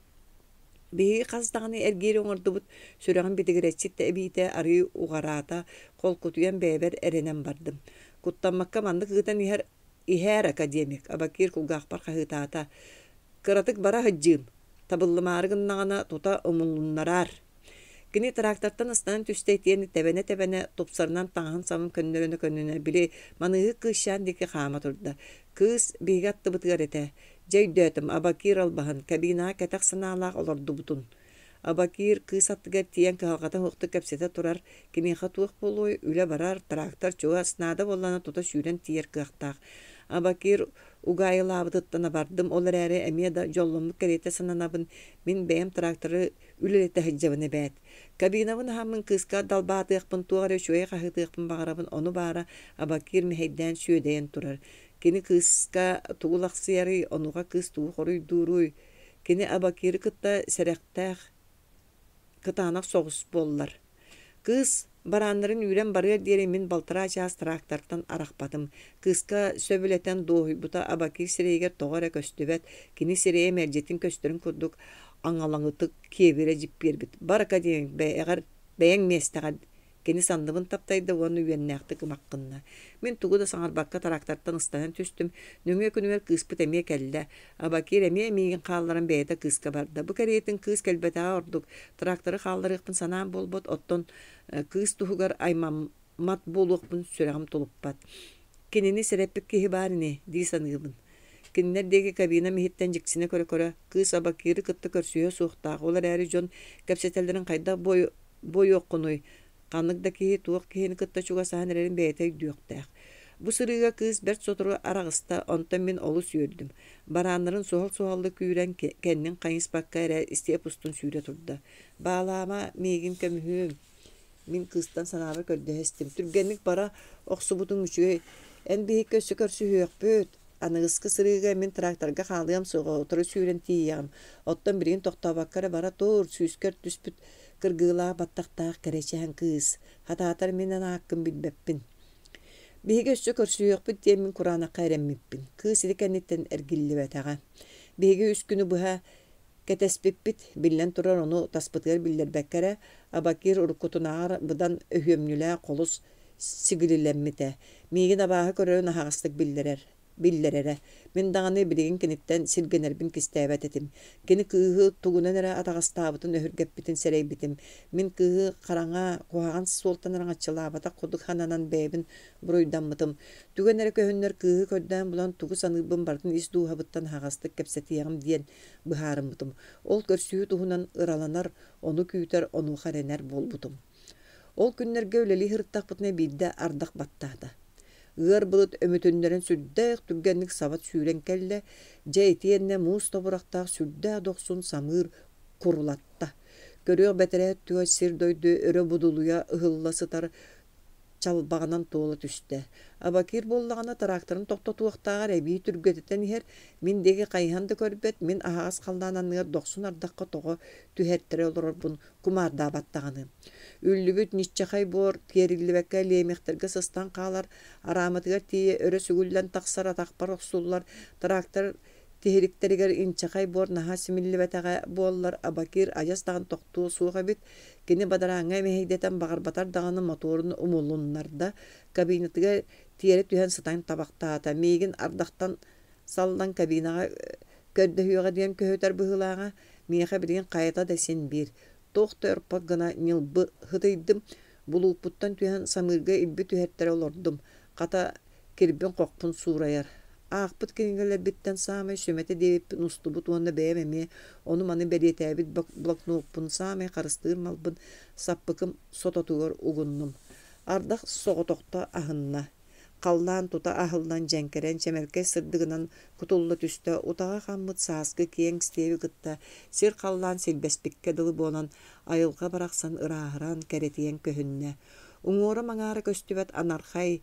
Speaker 1: Биһиги хас даҕаны эргиири оҥордубут, сүрэҕим битигирэччит да эбиитэ арыы уҕараата, холкутуйан бэйэбэр эрэнэн бардым. Куттаммакка маннык ыытан иһэр иһээр академик, Абакир кулгаахпар хаһыытаата: «Кыратык бара сылдьыым, табыллымаары гыннаҕына тута умулуннараар». Кини трактортан ыстанан түстэ итиэннэ тэбэнэ-тэбэнэ, тупсарынан таҥаһын-сабын көннөрүнэ-көннөрүнэ били маныыһык кыысчаан диэки хаама турда. Кыыс биһиги аттыбытыгар этэ. Дьэ өйдөөтүм, Абакир албаһын, кабинаҕа кэтэх санаалаах олордубутун. Абакир кыыс аттыгар тиийэн кыһалҕата суохтук кэпсэтэ турар, киниэхэ туох буолуой, үлэ барар, трактор чугас, наада буоллаҕына тута сүүрэн тиийэр кыахтаах. Абакир угаайылаабытыттан абардым, ол эрээри эмиэ да дьолломмут кэриэтэ сананабын, мин бэйэм тракторы үлэлэтэ сылдьабын эбээт. Кабинабын аһаммын кыыска далбаатыахпын, туох эрэ үчүгэй хаһыытыахпын баҕарабын, ону баара Абакир мэһэйдээн сүөдэйэн турар. Кини кыыска тугу лахсыйарый, онуоха кыыс тугу хоруйдууруй? Кини Абакиры кытта сэрэхтээх, кытаанах соҕус буоллар. Кыыс барааннарын үүрэн барыар диэри мин балтараа чаас трактортан арахпатым. Кыыска сөбүлэтэн дуоһуйбута Абакир сирэйигэр тоҕо эрэ көстүбэт, кини сирэйэ мэлдьитин көстөрүн курдук аҥалаҥытык киэбирэ дьиппиэрбит. Бар академик бэйэҕэр бэйэҥ миэстэҕэр Кини санныбын таптайда уонна үөннээхтик ымах гынна. Мин тугу да саҥарбакка трактортан ыстанан түстүм. Нөҥүө күнүгэр кыыспыт эмиэ кэллэ. Абакир эмиэ миигин хаалларан бэйэтэ кыыска барда. Бу кэриэтин кыыс кэлбэтэҕэ ордук. Тракторы хаалларыахпын санаам буолбат, оттон кыыс туһугар аймаммат буолуохпун сүрэҕим тулуппат. Кинини сэрэппит киһи баар ини дии саныыбын. Кинилэр диэки кабинам иһиттэн дьиксинэ көрө-көрө, кыыс Абакиры кытта көрсүһүө суохтаах, ол эрээри дьон кэпсэтэллэрин хайдах буойуоххунуй, ханнык да киһи туох киһини кытта чугасаһан эрэрин бэйэтэ өйдүөхтээх. Бу сырыыга кыыс бэрт сотору араҕыста, онтон мин олус үөрдүм. Барааннарын суһал-суһаллык үүрэн, кэннин хайыспакка эрэ истиэп устун сүүрэ турда. «Баалаама, миигин көмүһүөм» Мин кыыстан санаабар көрдөһө истим. Түргэнник бара охсубутуҥ үчүгэй. Эн биһикки өссө көрсүһүөхпүт. Аныгыскы сырыыга мин тракторга хаалыам суоҕа, утары сүүрэн тиийиэҕим. Оттон билигин тохтообокко эрэ бара тур, сүүскэр түспүт кыргыылаах баттахтаах кэрэчээн кыыс. Хатаатар мин эн ааккын билбэппин. Биһиги өссө көрсүһүөхпүт диэн мин кураанахха эрэммиппин. Кыыс ити кэнниттэн эргиллибэтэҕэ. Биһиги үс күнү быһа Кэтэспиппит, биллэн турар, ону таспытыгар биллэрбэккэ эрэ, Абакир уруккутунааҕар быдан өһүөмньүлээх холус сигилилэммитэ. Миигин абааһы көрөрүн аһаҕастык биллэрэр биллэрэрэ. Мин даҕаны билигин киниттэн сиргэнэрбин кистээбэт этим. Кини кыыһы тугунан эрэ атаҕастаабытын өһүргэппитин сэрэйбитим. Мин кыыһы хараҥа, куһаҕан суолтан араҥаччылаабатах курдук сананан бэйэбин буруйдаммытым. Түгэн эрэ көһүннэр кыыһы көрдөөн булан тугу саныырбын барытын ис дууһабыттан аһаҕастык кэпсэтиэҕим диэн быһаарыммытым. Ол көрсүһүү туһунан ыраланар, ону күүтэр, онуоха эрэнэр буолбутум. Ол күннэргэ үлэлии сырыттахпытына биирдэ ардах баттаата. Ыар былыт өмүтүннэрэн сүрдээх түргэнник саба сүүрэн кэллэ, дьэ итиэннэ муус тобурахтаах сүрдээх дохсун самыыр курулатта. Көрүөх бэтэрээ өттүгэр сир-дойду өрө будулуйа ыһылла сытар чалбаҕынан туола түстэ. Абакир буоллаҕына тракторын тохтотуохтааҕар эбии түргэтитэн иһэр, мин диэки хайыһан да көрбөт, мин аһаҕас халлаан анныгар дохсун ардахха тоҕо түһэртэрэ олорорбун кумаардаабат даҕаны. Үллүбүт ньиччэхэй буор тиэриллибэккэ лиэмэхтэргэ сыстан хаалар, арааматыгар тиийэ өрө сүгүллэн тахсар атахпар охсуллар, трактор Тиһиликтэригэр инчэҕэй буор наһаа симиллибэтэҕэ буоллар, Абакир адьас даҕаны тохтуо суох эбит. Кини бадарааҥҥа мэһэйдэтэн баҕарбатар даҕаны мотуорун умулуннарда, кабинатыгар тиэрэ түһэн сытан табахтаата. Миигин ардахтан саллан кабинаҕа көрдөһүөҕэ диэн көһүтэр быһыылааҕа. Миэхэ билигин хайата да син биир. Туох да өрпөт гына ньылбы һытыйдым, булуукпуттан түһэн самыырга илби түһэртэрэ олордум. Хата, кирбин-хохпун суурайар. Аахпыт кинигэлэрбиттэн саамай сүмэтэ диэбиппин устубут уонна бэйэм эмиэ ону-маны бэлиэтээбит блокноппун саамай харыстыыр малбын саппыкым сототугар угуннум. Ардах соҕотохто аһынна. Халлаан тута аһыллан дьэҥкэрэн чэмэлкэй сырдыгынан кутулла түстэ, утаҕа хаммыт сааскы киэҥ стеби кытта сир-халлаан силбэспиккэ дылы буолан, айылҕа барахсан ырааһыран, кэрэтийэн көһүннэ. Уҥуора-маҥаара көстүбэт анархай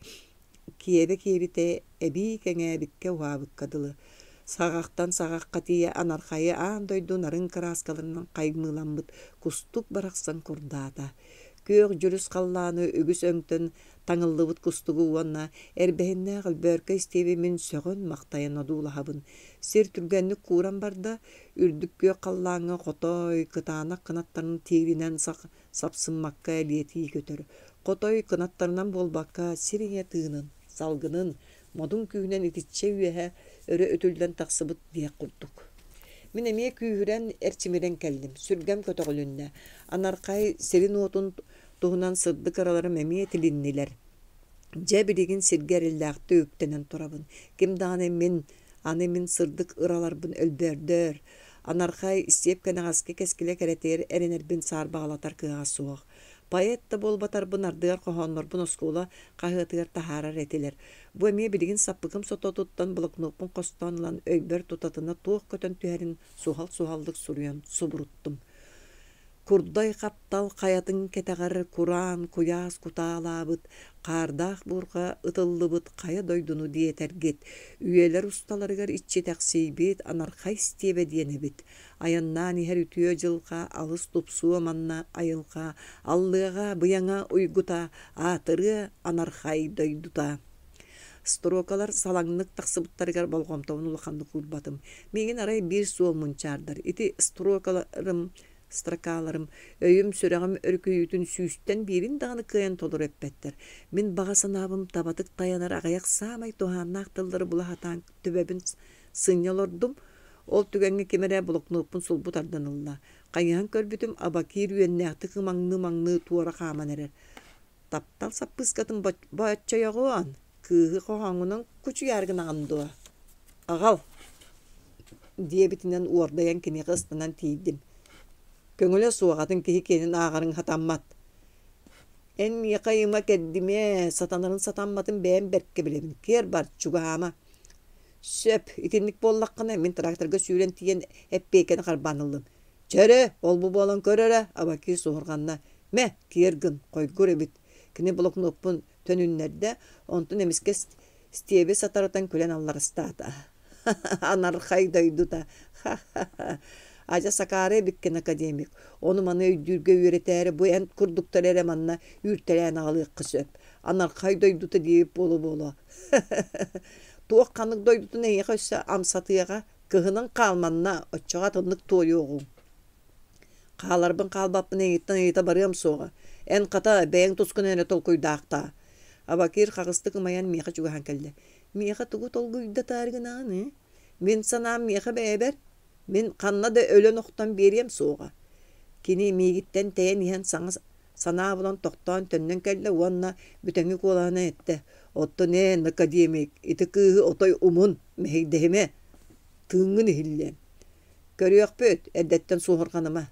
Speaker 1: киэбэ-киэбитэ эбии кэҥээбиккэ-уһаабыкка дылы. Саҕахтан саҕахха тиийэ анархайы аан дойду нарын кырааскаларынан хаймыыламмыт кустук барахсан курдаата. Күөх дьүрүс халлааны үгүс өҥтөн таҥыллыбыт кустугу уонна эрбэһиннээх өлбөөркө истиэби мин сөҕөн-махтайан одуулаһабын. Сир түргэнник кууран барда, үрдүк күөх халлааҥҥа хотой кытаанах кынаттарын тииринэн сапсыммакка элиэтии көтөр. Хотой кынаттарынан буолбакка, сир ийэ тыынын, салгынын, модун күүһүнэн итиччэ үөһэ өрө үтүллэн тахсыбыт диэх курдук. Мин эмиэ күүһүрэн, эрчимирэн кэллим, сүргэм көтөҕүлүннэ. Анархай сирин-уотун туһунан сырдык ыраларым эмиэ тилиннилэр. Дьэ, билигин сиргэ эрэллээхтик үктэнэн турабын. Ким даҕаны мин, аны мин сырдык ыраларбын өлбөөрдөр, анархай истиэп кэнэҕэски кэскилэ кэрэтигэр эрэнэрбин саарбаҕалатар кыаҕа суох. Поэт да буолбатарбын ардыгар хоһооннорбун оскуола хаһыатыгар таһаарар этилэр. Бу эмиэ билигин саппыкым сототуттан блокноппун хостоон ылан өйбөр тутатына туох көтөн түһэрин суһал-суһаллык суруйан субуруттум. Курдай хаптал хайатын кэтэҕэр кураан куйаас кутаалаабыт, хаардаах буурҕа ытыллыбыт хайа дойдуну диэтэргит, үйэлэр усталарыгар иччитэхсийбит анархай истиэбэ диэн эбит. Айаннаан иһэр үтүө дьылҕа алыс тупсуо манна айылҕа, аллыаҕа быйаҥа уйгута, аатырыа анархай дойдута. Строкалар салаҥнык тахсыбыттарыгар болҕомтобун улаханнык уурбатым. Миигин арай биир суол мунчаардар. Ити строкаларым, строкаларым өйүм-сүрэҕим өрүкүйүүтүн сүүстэн биирин даҕаны кыайан толору эппэттэр. Мин баҕа санаабым табатык тайанар аҕыйах саамай туһааннаах тыллары була сатаан төбөбүн сынньа олордум. Ол түгэҥҥэ ким эрэ блокноппун сулбу тардан ылла. Хайыһан көрбүтүм, Абакир үөннээхтик ымаҥныы-ымаҥныы туора хааман эрэр. Таптал саппыыскатын бооччойоҕуон, кыыһы хоһооҥҥунан кучуйаары гынаҕын дуо? Аҕал диэбитинэн уордайан киниэхэ ыстанан тиийдим. Көҥүлэ суох атын киһи киэнин ааҕарыҥ сатаммат. Эн миэхэ ыйыма кэрдимэ, сатанарын сатамматын бэйэм бэркэ билэбин, киэр бар, чугаһаама. Сөп, итинник буоллаххына, мин тракторга сүүрэн тиийэн эппиэкэни харбаан ыллым. Чэ эрэ, ол-бу буолан көр эрэ, Абакир суоһурҕанна. Мэ, киэр гын, хойгур эбит. Кини блокноппун төнүннэрдэ, онтон эмискэ стиэби сатарытан күлэн алларастаата. Анархай дойдута! Ха-ха-ха! Адьас акаары эбиккин, академик. Ону-маны өйдүүргэ үөрэтээри бу эн курдуктары эрэ манна үүртэлээн аҕалыахха сөп. Анархай дойдута диэбит буола-буола. Туох ханнык дойдутун эйиэхэ өссө амсатыаҕа, кыһынын хаал манна, оччоҕо атыннык туойуоҕуҥ. Хааларбын хаалбаппын эйигиттэн ыйыта барыам суоҕа. Эн, хата, бэйэҥ тускунан эрэ толкуйдаахтаа. Абакир хаҕыстык ымайан миэхэ чугаһаан кэллэ. Миэхэ тугу толкуйдатаары гынаҕын ээ? Мин санаам миэхэ бэйэбэр. Мин ханна да өлөн-охтон биэриэм суоҕа. Кини миигиттэн тэйэн иһэн саҥа санаа булан тохтоон төннөн кэллэ уонна бүтэҥи куолаһынан эттэ: «Оттон эн, академик, ити кыыһы отой умун, мэһэйдэһимэ, тыыҥҥын иһиллиэм. Көрүөхпүт, эрдэттэн суоһурҕаныма.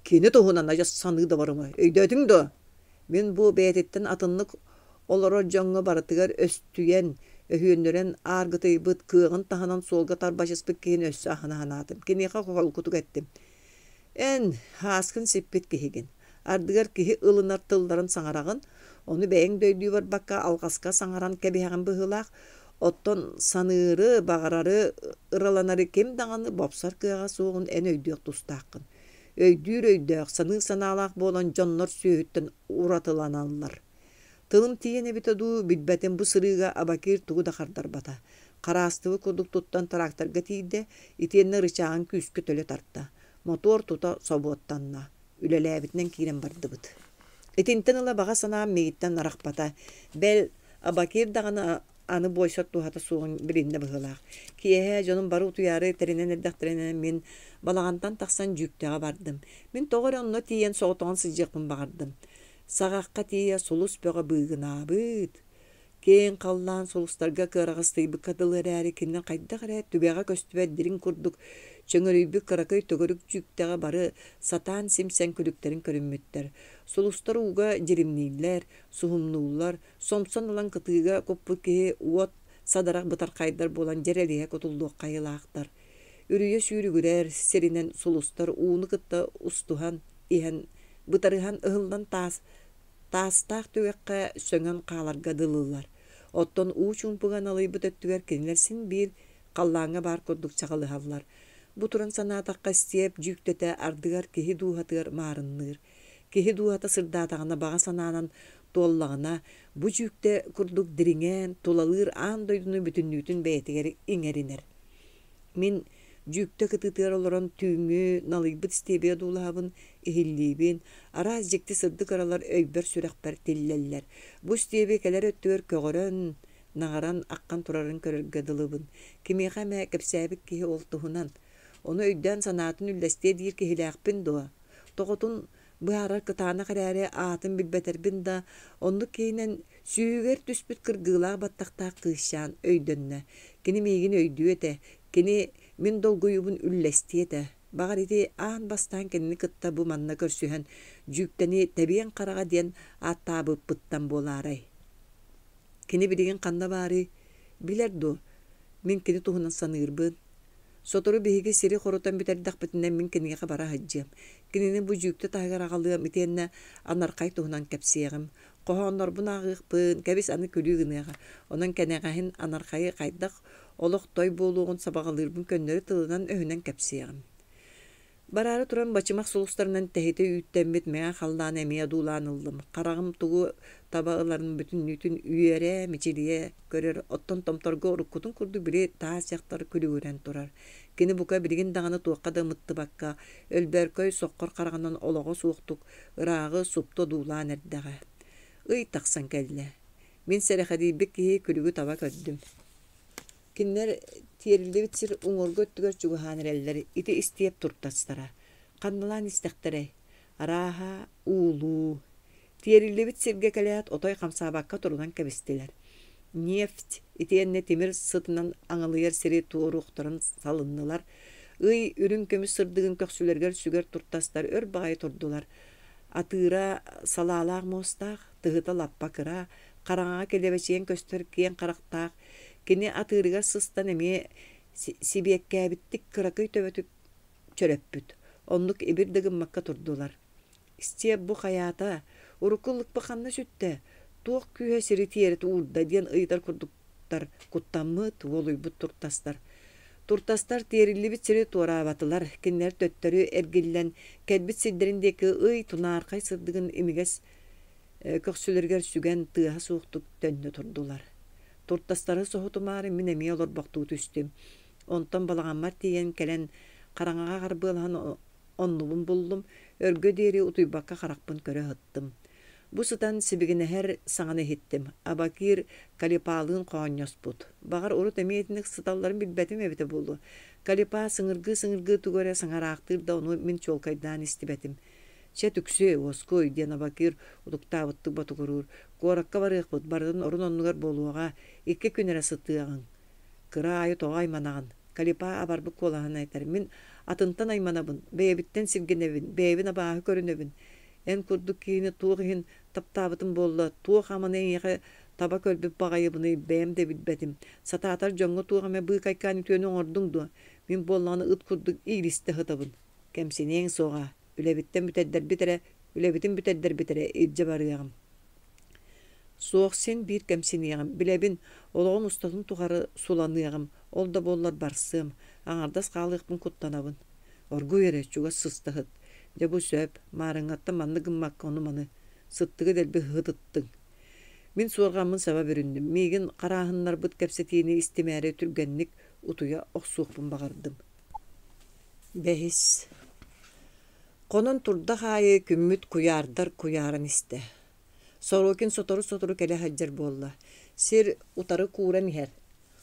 Speaker 1: Кини туһунан адьас саныы да барыма, өйдөөтүҥ дуо? Мин бу бэйэтиттэн атыннык олорор дьоҥҥо барытыгар өстүйэн, өһүөннэрэн ааргытыйбыт, кыаҕын таһынан суолга тарбачыспыт киһини өссө аһына санаатым. Киниэхэ холкутук эттим: Эн, һааскын сиппит киһигин. Ардыгар киһи ылынар тылларын саҥараҕын, ону бэйэҥ да өйдүү барбакка алҕаска саҥаран кэбиһэҕин быһыылаах. Оттон саныыры, баҕарары, ыраланары ким даҕаны бопсор кыаҕа суоҕун эн өйдүөх тустааххын. Өйдүүр өйдөөх, саныыр санаалаах буолан дьоннор сүөһүттэн уратыланаллар. Тылым тиийэн эбитэ дуу, билбэтим бу сырыыга Абакир тугу да хардарбата. Хараастыбыт курдук туттан тракторга тиийдэ, итиэннэ ырычааҕын күүскэ төлө тарта. Мотуор тута собуоттанна. Үлэлээбитинэн киирэн бардыбыт. Итинтэн ыла баҕа санаам миигиттэн арахпата. Бэл, Абакир даҕаны аны буойсар туһата суоҕун билиннэ быһыылаах. Киэһэ дьонум бары утуйаары тэринэн эрдэхтэринэ мин балаҕантан тахсан дьүүктэҕэ бардым. Мин тоҕо эрэ онно тиийэн соҕотоҕун сылдьыахпын баҕардым. Саҕахха тиийэ сулус бөҕө быыгынаабыт. Киэҥ халлаан сулустарга кыараҕастыйбыкка дылы эрээри кинини хайдах эрэ түгэҕэ көстүбэт дириҥ курдук чөҥөрүйбүт кыракый төгүрүк дьүүктэҕэ бары сатаан симсэн күлүктэрин көрүммүттэр. Сулустар ууга дьиримнииллэр, суһумнууллар, сомсон ылан кытыыга куппут киһи уот садарах бытархайдар буолан дьэрэлиһэ кутуллуохха айылаахтар. Үрүйэ сүүрүгүрэр сиринэн сулустар ууну кытта устуһан иһэн бытарыһан ыһыллан таас таастаах түгэххэ сөҥөн хааларга дылылар. Оттон уу чуумпуга налыйбыт өттүгэр кинилэр син биир халлааҥҥа баар курдук чаҕылыһаллар. Бу туран санаатахха истиэп дьүүктэтэ ардыгар киһи дууһатыгар маарынныыр. Киһи дууһата сырдаатаҕына баҕа санаанан туоллаҕына, бу дьүүктэ курдук дириҥээн, тулалыыр аан дойдуну бүтүннүүтүн бэйэтигэр иҥэринэр. Мин дьүүктэ кытыытыгар олорон түүҥҥү налыйбыт истиэбигэ дуулаһабын, иһиллиибин, араас дьикти сырдык ыралар өйбөр-сүрэхпэр тиллэллэр. Бу истиэби кэлэр өттүгэр көҕөрөн, наҕаран, аххан турарын көрөргө дылыбын. Кимиэхэ эмэ кэпсээбит киһи ол туһунан. Ону өйдөөн санаатын үллэстиэ диир киһилээхпин дуо? Тоҕотун быһаарар кытаанах эрээри, аатын билбэтэрбин да, оннук киһинэн сүүһүгэр түспүт кыргыылаах баттахтаах кыысчаан өйдөннө. Кини миигин өйдүө этэ, кини мин долгуйуубун үллэстиэ этэ. Баҕар ити аан бастаан кинини кытта бу манна көрсүһэн Дьүүктэни Тэбиэн Хараҕа диэн ааттаабыппыттан буолаарай? Кини билигин ханна баарый? Билэр дуо? Мин кини туһунан саныырбын. Сотору биһиги сири хорутан бүтэрдэхпитинэ мин киниэхэ бара сылдьыам. Кинини бу дьүүктэ таһыгар аҕалыам итиэннэ анархай туһунан кэпсиэҕим. Хоһооннорбун ааҕыахпын, кэбис аны күлүү гыныаҕа. Онон кэнэҕэһин анархайы хайдах олох той буолуоҕун сабаҕалыырбын көннөрү тылынан-өһүнэн кэпсиэҕим. Бараары туран бачымах сулустарынан тэһитэ үүттэммит мэҥэ халлааны эмиэ одуулаан ыллым. Хараҕым тугу таба ыларын бүтүннүүтүн үөрэ, мичилийэ көрөр, оттон томторго уруккутун курдук били таас дьахтар күлүгүрэн турар. Кини бука билигин даҕаны туохха да ымыттыбакка, өлбөөркөй соххор хараҕынан олоҕо суохтук ырааҕы супту одуулаан эрдэҕэ. Ый тахсан кэллэ. Мин сэрэхэдийбит киһи күлүгү таба көрдүм. Кинилэр тиэриллибит сир уҥуоргу өттүгэр чугаһаан эрэллэр, ити истиэп туртастара. Ханналаан истэхтэрэй? Арааһа, уулуу. Тиэриллибит сиргэ кэлээт, отой хамсаабакка турунан кэбистилэр. Нефть итиэннэ тимир сытынан аҥылыйар сири туоруохтарын салыннылар. Ый үрүҥ көмүс сырдыгын көхсүлэригэр сүгэр туртастар өр баҕайы турдулар. Атыыра салаалаах муостаах, тыһыта лаппа кыра, хараҥаҕа килэбэчийэн көстөр киэҥ харахтаах Кини атыырыгар сыстан эмиэ сибиэккээбиттик кыракый төбөтүк чөрөппүт, оннук ибир да гыммакка турдулар. «Степ бу хайаата, урукку ыллыкпа ханна сүттэ, туох күүһэ сири тиэрэ уурда?» диэн ыйытар курдуктар куттаммыт, уолуйбут туртастар. Туртастар тиэриллибит сири туораабатылар, кинилэр төттөрү эргиллэн кэлбит сирдэрин диэки ый тунаархай сырдыгын имигэс көхсүлэригэр сүгэн тыаһа суохтук төннө турдулар. Туртастары соһутумаары мин эмиэ олорбохтуу түстүм. Онтон балаҕаммар тиийэн кэлэн хараҥаҕа харбыалаһан оннубун буллум, өргө диэри утуйбакка харахпын көрө сыттым. Бу сытан сибигинэһэр саҥаны иһиттим. Абакир Калипалыын хоонньоспут. Баҕар урут эмиэ итинник сыталларын билбэтим эбитэ буолуо. Калипа сыҥыргыы-сыҥыргыы тугу эрэ саҥараахтыыр да ону мин чуолкайдаан истибэтим. Чэ, түксү, уоскуй, диэн Абакир утуктаабыттык ботугуруур. Куоракка барыахпыт, барытын орун-оннугар буолуоҕа, икки күн эрэ сытыаҕыҥ. Кыра аайы тоҕо айманаҕын? Калипа абарбыт куолаһынан этэр. Мин атынтан айманабын, бэйэбиттэн сиргэнэбин, бэйэбин абааһы көрүнэбин. Эн курдук киһини туох иһин таптаабытым буолла, туох аманы эйиэхэ таба көрбүт баҕайыбыный, бэйэм да билбэтим. Сатаатар дьоҥҥо туох эмэ быыкайкаан үтүөнү оҥордуҥ дуо? Мин буоллаҕына ыт курдук иилистэ сытабын. Кэмсиниэҥ суоҕа, үлэбиттэн бүтэрдэрбит эрэ, үлэбитин бүтэрдэрбит эрэ илдьэ барыаҕым. Суох син биир кэмсиниэҕим, билэбин, олоҕум устатын тухары суланыаҕым, ол да буоллар барсыам, аҥардас хаалыахпын куттанабын. Оргуй эрэ, чугас сыстаһыт. Дьэ бу сөп, маарыҥҥаттан маннык гыммакка ону-маны, сыттыгы дэлби ыһытыттыҥ. Мин суорҕаммын саба бүрүннүм, миигин харааһыннарбыт кэпсэтиини истимээри түргэнник утуйа охсуохпун баҕардым. Бэһис Хонон турдах аайы күммүт куйаардар куйааран истэ. Сорокин сотору-сотору кэлэ сылдьар буолла. Сир утары кууран иһэр.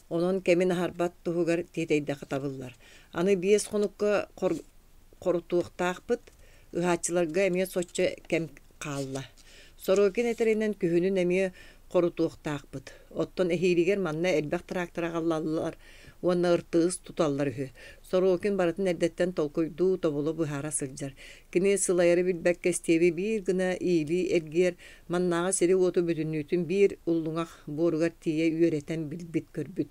Speaker 1: Онон кэмин аһарбат туһугар тиэтэйдэххэ табыллар. Аны биэс хонукка хорутуохтаахпыт, ыһааччыларга эмиэ соччо кэм хаалла. Сорокин этэринэн күһүнүн эмиэ хорутуохтаахпыт. Оттон эһиилигэр манна элбэх трактор аҕаллаллар уонна ыртыыс туталлар үһү. Сорокин барытын эрдэттэн толкуйдуу, тобулу быһаара сылдьар. Кини сылайары билбэккэ истиэби биир гына иилии эргийэр, маннааҕы сири-уоту бүтүннүүтүн биир уллуҥах буоругар тиийэ үөрэтэн билбит-көрбүт.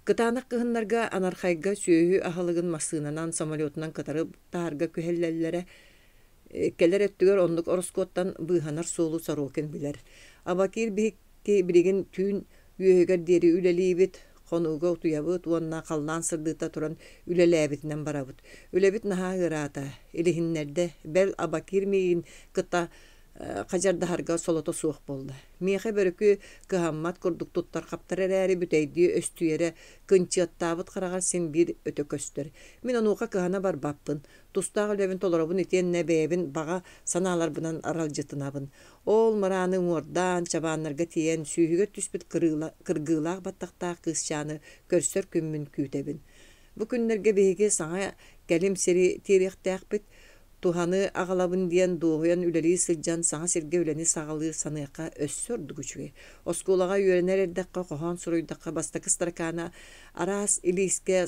Speaker 1: Кытаанах кыһыннарга Анархайга сүөһү аһылыгын массыынанан, самолетунан кытары таһарга күһэллэллэрэ. Кэлэр өттүгэр оннук ороскуоттан быыһанар суолу Сорокин билэр. Абакир биһикки билигин түүн үөһүгэр диэри үлэлиибит, хонууга утуйабыт уонна халлаан сырдыыта туран үлэлээбитинэн барабыт. Үлэбит наһаа ыараата, илиһиннэрдэ, бэл Абакир миигин кытта хадьардаһарга солото суох буолла. Миэхэ бөрүкү кыһаммат курдук туттар-хаптар эрээри бүтэйдии өстүйэрэ кынчыаттаабыт хараҕар син биир өтө көстөр. Мин онуоха кыһана барбаппын, тустаах үлэбин толоробун итиэннэ бэйэбин баҕа санааларбынан аралдьытынабын. Ол мырааны уҥуордаан, чабааннарга тиийэн, сүүһүгэр түспүт кыргыылаах баттахтаах кыысчааны көрсөр күммүн күүтэбин. Бу күннэргэ биһиги саҥа кэлим сири тиэриэхтээхпит. Туһаны аҕалабын диэн дуоһуйан үлэлии сылдьан саҥа сиргэ үлэни саҕалыыр саныахха өссө ордук үчүгэй. Оскуолаҕа үөрэнэр эрдэххэ хоһоон суруйдахха бастакы строканы араас илиискэ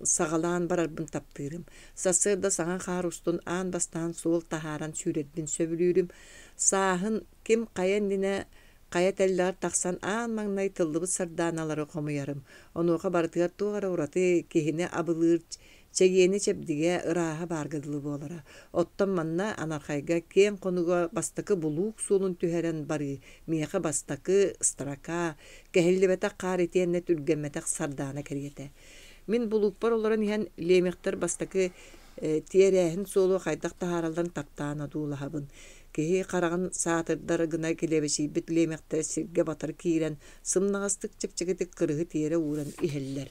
Speaker 1: саҕалаан барарбын таптыырым. Сарсыарда саҥа хаар устун аан бастаан суол таһааран сүүрэрбин сөбүлүүрүм. Сааһын ким хайа иннинэ хайа тэллэҕэр тахсан аан маҥнай тыллыбыт сардааналары хомуйарым. Онуоха барытыгар туох эрэ ураты киһини абылыыр чэгиэнэ-чэбдигэ, ырааһа баарга дылы буолара. Оттон манна Анархайга киэҥ хонууга бастакы булуук суолун түһэрэн барыы миэхэ бастакы строка, кэһиллибэтэх хаар итиэннэ түргэммэтэх сардаана кэриэтэ. Мин булуукпар олорон иһэн Лемехтэр бастакы тиэрээһин суолу хайдах таһааралларын таптаан одуулаһабын. Киһи хараҕын саатырдар гына килэбэчийбит лиэмэхтэр сиргэ батары киирэн, сымнаҕастык чэпчэкитик кырыһы тиэрэ ууран иһэллэр.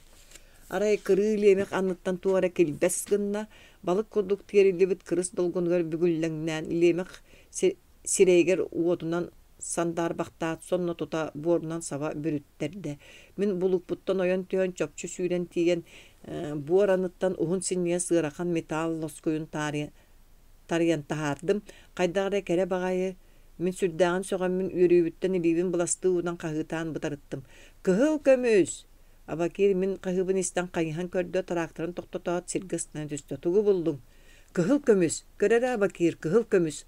Speaker 1: Арай кырыы лиэмэх анныттан туох эрэ килбэс гынна, балык курдук тиэриллибит кырыс долгунугар бүгүллэҥнээн лиэмэх сирэйигэр уотунан сандаарбахтаат сонно тута буорунан саба бүрүттэрдэ. Мин булуукпуттан ойон түһэн чопчу сүүрэн тиийэн буор аныттан уһун синньигэс ыарахан металл лоскуйун тарыйан таһаардым. Хайдах эрэ кэрэ баҕайы мин сүрдээҕин сөҕөммүн үөрүүбүттэн илиибин быластыы уунан хаһыытаан бытарыттым. «Кыһыл көмүс!» Абакир мин хаһыыбын истэн хайыһан көрдө, тракторын тохтотоот сиргэ ыстанан түстэ. «Тугу буллуҥ?» «Кыһыл көмүс! Көр эрэ, Абакир, кыһыл көмүс!»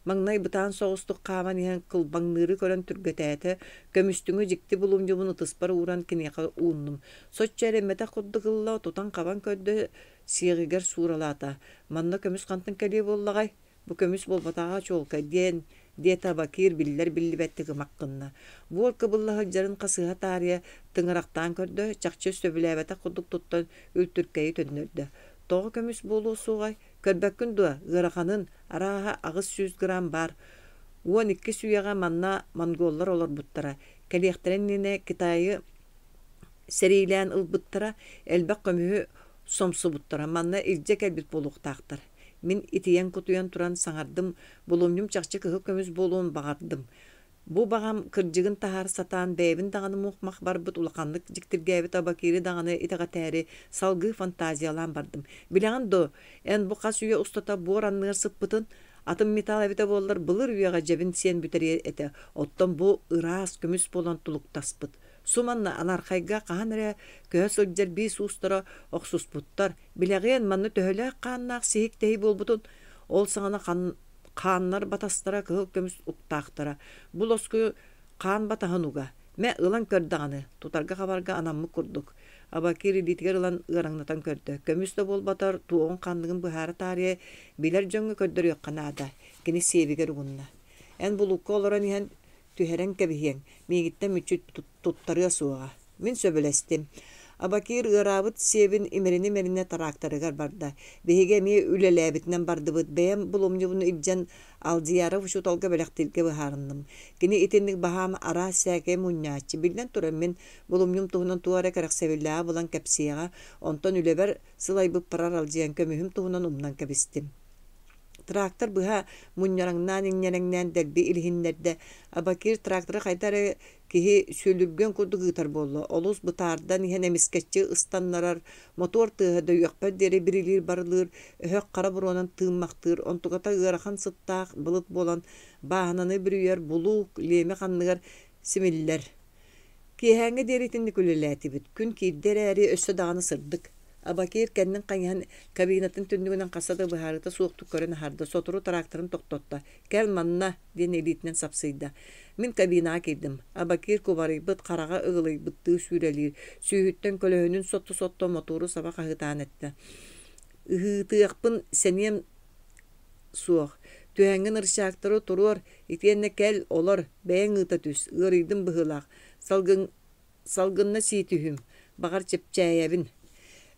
Speaker 1: Маҥнай бытаан соҕустук хааман иһэн кылбаҥныыры көрөн түргэтээтэ, көмүстүҥү дьикти булумньубун ытыспар ууран киниэхэ ууннум. Соччо эрэммэтэх курдук ылла, тутан-хабан көрдө, сиэҕигэр сууралаата. Манна көмүс хантан кэлиэ буоллаҕай? Бу көмүс буолбатаҕа чуолкай диэн, диэтэ Абакир биллэр-биллибэттик ымах гынна. Буор кыбылла сылдьарын хасыһа таарыйа тыҥырахтаан көрдө, чахчы сөбүлээбэтэх курдук туттан үлтүркэйи төннөрдө. Тоҕо көмүс буолуо суоҕай? Көрбөккүн дуо, ыараханын, арааһа 800 грамм баар. 12 үйэҕэ манна монголлар олорбуттара. Кэлиэхтэрин иннинэ Китайы сэриилээн ылбыттара, элбэх көмүһү сомсубуттара, манна илдьэ кэлбит буолуохтаахтар. Мин итийэн-кутуйан туран саҥардым, булумньум чахчы кыһыл көмүс буолуон баҕардым. Бу баҕам кырдьыгын таһаара сатаан бэйэбин даҕаны мух-мах барбыт улаханнык дьиктиргээбит Абакиры даҕаны итэҕэтээри салгыы фантазиялаан бардым. Билэҕин дуо, эн бу хас үйэ устата буор анныгар сыппытын, атын металл эбитэ буоллар былыр үйэҕэ дьэбин сиэн бүтэриэ этэ, оттон бу ыраас көмүс буолан тулуктаспыт. Суманна анархайга хаһан эрэ көһө сылдьар биис уустара охсуспуттар. Билэҕиэн, манна төһөлөөх хааннаах сиһик-тэһи буолбутун, ол саҕана хааннар батастара кыһыл көмүс уктаахтара. Бу лоскуйу хаан батаһын уга. Мэ, ылан көр даҕаны, тутарга-хабарга анаммыт курдук. Абакир илиитигэр ылан ыараҥнатан көрдө. Көмүс да буолбатар, туоҕун ханныгын быһаара таарыйа билэр дьоҥҥо көрдөрүөххэ наада. Кини сиэбигэр угунна. Эн булуукка олорон иһэн түһэрэн кэбиһиэҥ, миигиттэн мүччү туттарыа суоҕа. Мин сөбүлэстим. Абакир ыараабыт сиэбин имэринэ-имэринэ тракторыгар барда. Биһиги эмиэ үлэлээбитинэн бардыбыт. Бэйэм булумньубун илдьэн Алдьяров учууталга бэлэхтииргэ быһаарынным. Кини итинник баһаам араас сээкэйи мунньааччы. Биллэн турар, мин булумньум туһунан туох эрэ кэрэхсэбиллээҕи булан кэпсиэҕэ, онтон үлэбэр сылайбыппар аралдьыйан көмүһүм туһунан умнан кэбистим. Трактор быһа мунньараҥнаан-иҥнэрэҥнээн дэлби илиһиннэрдэ. Абакир тракторы хайда эрэ киһи сүлүргүөн курдук ыытар буолла. Олус бытаардан иһэн эмискэччи ыстаннарар, мотуор тыаһа дөйүөхпэр диэри бирилиир-барылыыр, өһөх хара буруонан тыыммахтыыр, онтуката ыарахан сыттаах былыт буолан бааһынаны бүрүйэр, булуук, лиэмэх анныгар симиллэр. Киэһээҥҥэ диэри итинник үлэлээтибит. Күн киирдэ эрээри, өссө даҕаны сырдык. Абакир кэннин хайыһан кабинатын түннүгүнэн хаста да быһаарыыта суохтук көрөн аһарда, сотору тракторын тохтотто. «Кэл манна!» диэн илиитинэн сапсыйда. Мин кабинаҕа киирдим. Абакир кубарыйбыт, хараҕа ыгылыйбыттыы сүүрэлиир, сүүһүттэн көлөһүнүн сотто-сотто мотуору саба хаһыытаан эттэ: «Ыһыытыахпын сэниэм суох. Түһэҥҥин ырчаактары туруор, итиэннэ кэл, олор, бэйэҥ ыыта түс, ыарыйдым быһыылаах, салгын салгынна сии түһүүм, баҕар чэпчээйэбин.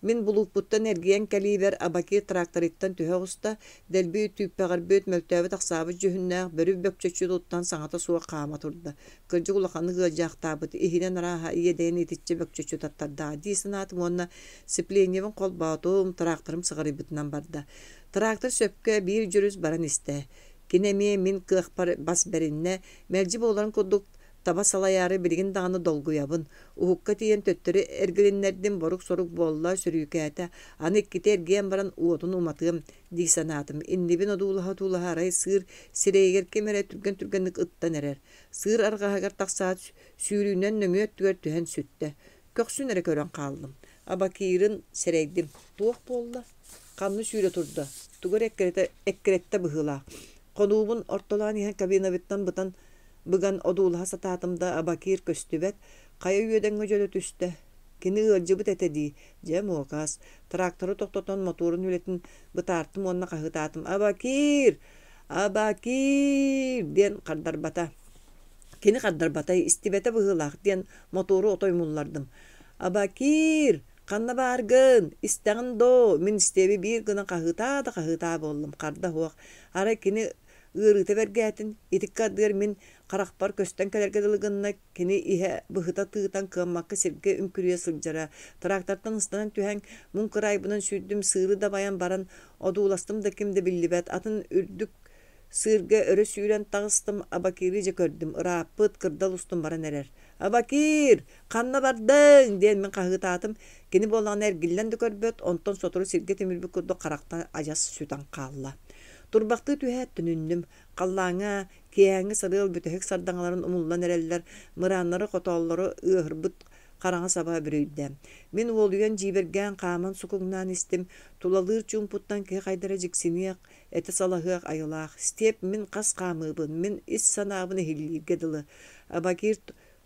Speaker 1: Мин булуукпуттан эргийэн кэлиибэр Абакир тракторыттан түһэ оҕуста, дэлби түүппэҕирбит, мөлтөөбүт-ахсаабыт дьүһүннээх, бөрү бөкчөччү туттан саҥата суох хаама турда. Кырдьык улаханнык ыалдьаахтаабыт, иһинэн арааһа иэдэйэн итиччэ бөкчөччү таттардаҕа дии санаатым уонна сцеплениебын холбоотум, тракторым сыҕарыйбытынан барда. Трактор сөпкө биир дьүрүс баран истэ. Кини эмиэ мин кыахпар бас бэриннэ, мэлдьи буоларын курдук. Таба салайаары билигин даҕаны долгуйабын. Уһукка тиийэн төттөрү эргилиннэрдим, борук-сорук буолла, сөрүүкээтэ. Аны иккитэ эргийэн баран уотун уматыам дии санаатым. Иннибин одуулаһа-одуулаһа арай сыыр сирэйигэр ким эрэ түргэн-түргэнник ыттан эрэр. Сыыр арҕаһыгар тахсаат сүүрүүнэн нөҥүө өттүгэр түһэн сүттэ. Көхсүн эрэ көрөн хааллым. Абакирын сэрэйдим. Туох буолла? Ханна сүүрэ турда? Тугу эрэ эккирэтэ, эккирэттэ быһыылаах. Хонуубун ортолоон иһэн кабинабыттан бытан быган одуулаһа сатаатым да, Абакир көстүбэт, хайа үөдэҥҥэ дьөлө түстэ. Кини ыалдьыбыт этэ дии. Дьэ, муокас. Тракторы тохтотон мотуорун үлэтин бытаартым уонна хаһыытаатым: «Абакир! Абакир!» диэн хардарбата. Кини хардарбата, истибэтэ быһыылаах диэн мотуору отой муллардым. «Абакир! Ханна бааргын? Истэҕин доо?» Мин истиэби биир гына хаһыытаа да хаһыытаа буоллум. Харда суох. Арай кини ыарыыта бэргээтин, итиккэ ардыгар мин харахпар көстөн кэлэргэ дылы гынна, кини иһэ быһыта тыытан кыаммакка сиргэ үҥкүрүйэ сылдьара. Трактортан ыстанан түһэн, муҥ кыраайбынан сүүрдүм, сыыры дабайан баран одууластым да ким да биллибэт. Атын үрдүк сыырга өрө сүүрэн таҕыстым, Абакиры дьэ көрдүм, ырааппыт, кырдал устун баран эрэр. «Абакир, ханна бардыҥ?» диэн мин хаһыытаатым. Кини буоллаҕына эргиллэн да көрбөт, онтон сотору сиргэ тимирбит курдук харахтан адьас сүтэн хаалла. Турбахтыы түһээт төнүннүм. Халлааҥҥа киэһээҥҥи сарыал бүтэһик сардаҥаларын умуллан эрэллэр, мырааннары, хотооллору ыаһырбыт хараҥа саба бүрүйдэ. Мин уолуйан дьиибэргээн хааман сукуҥнаан истим, тулалыыр чуумпуттан киһи хайдара дьиксиниэх, этэ салаһыах айылаах. Степ мин хас хаамыыбын, мин ис санаабын иһиллииргэ дылы. Абакир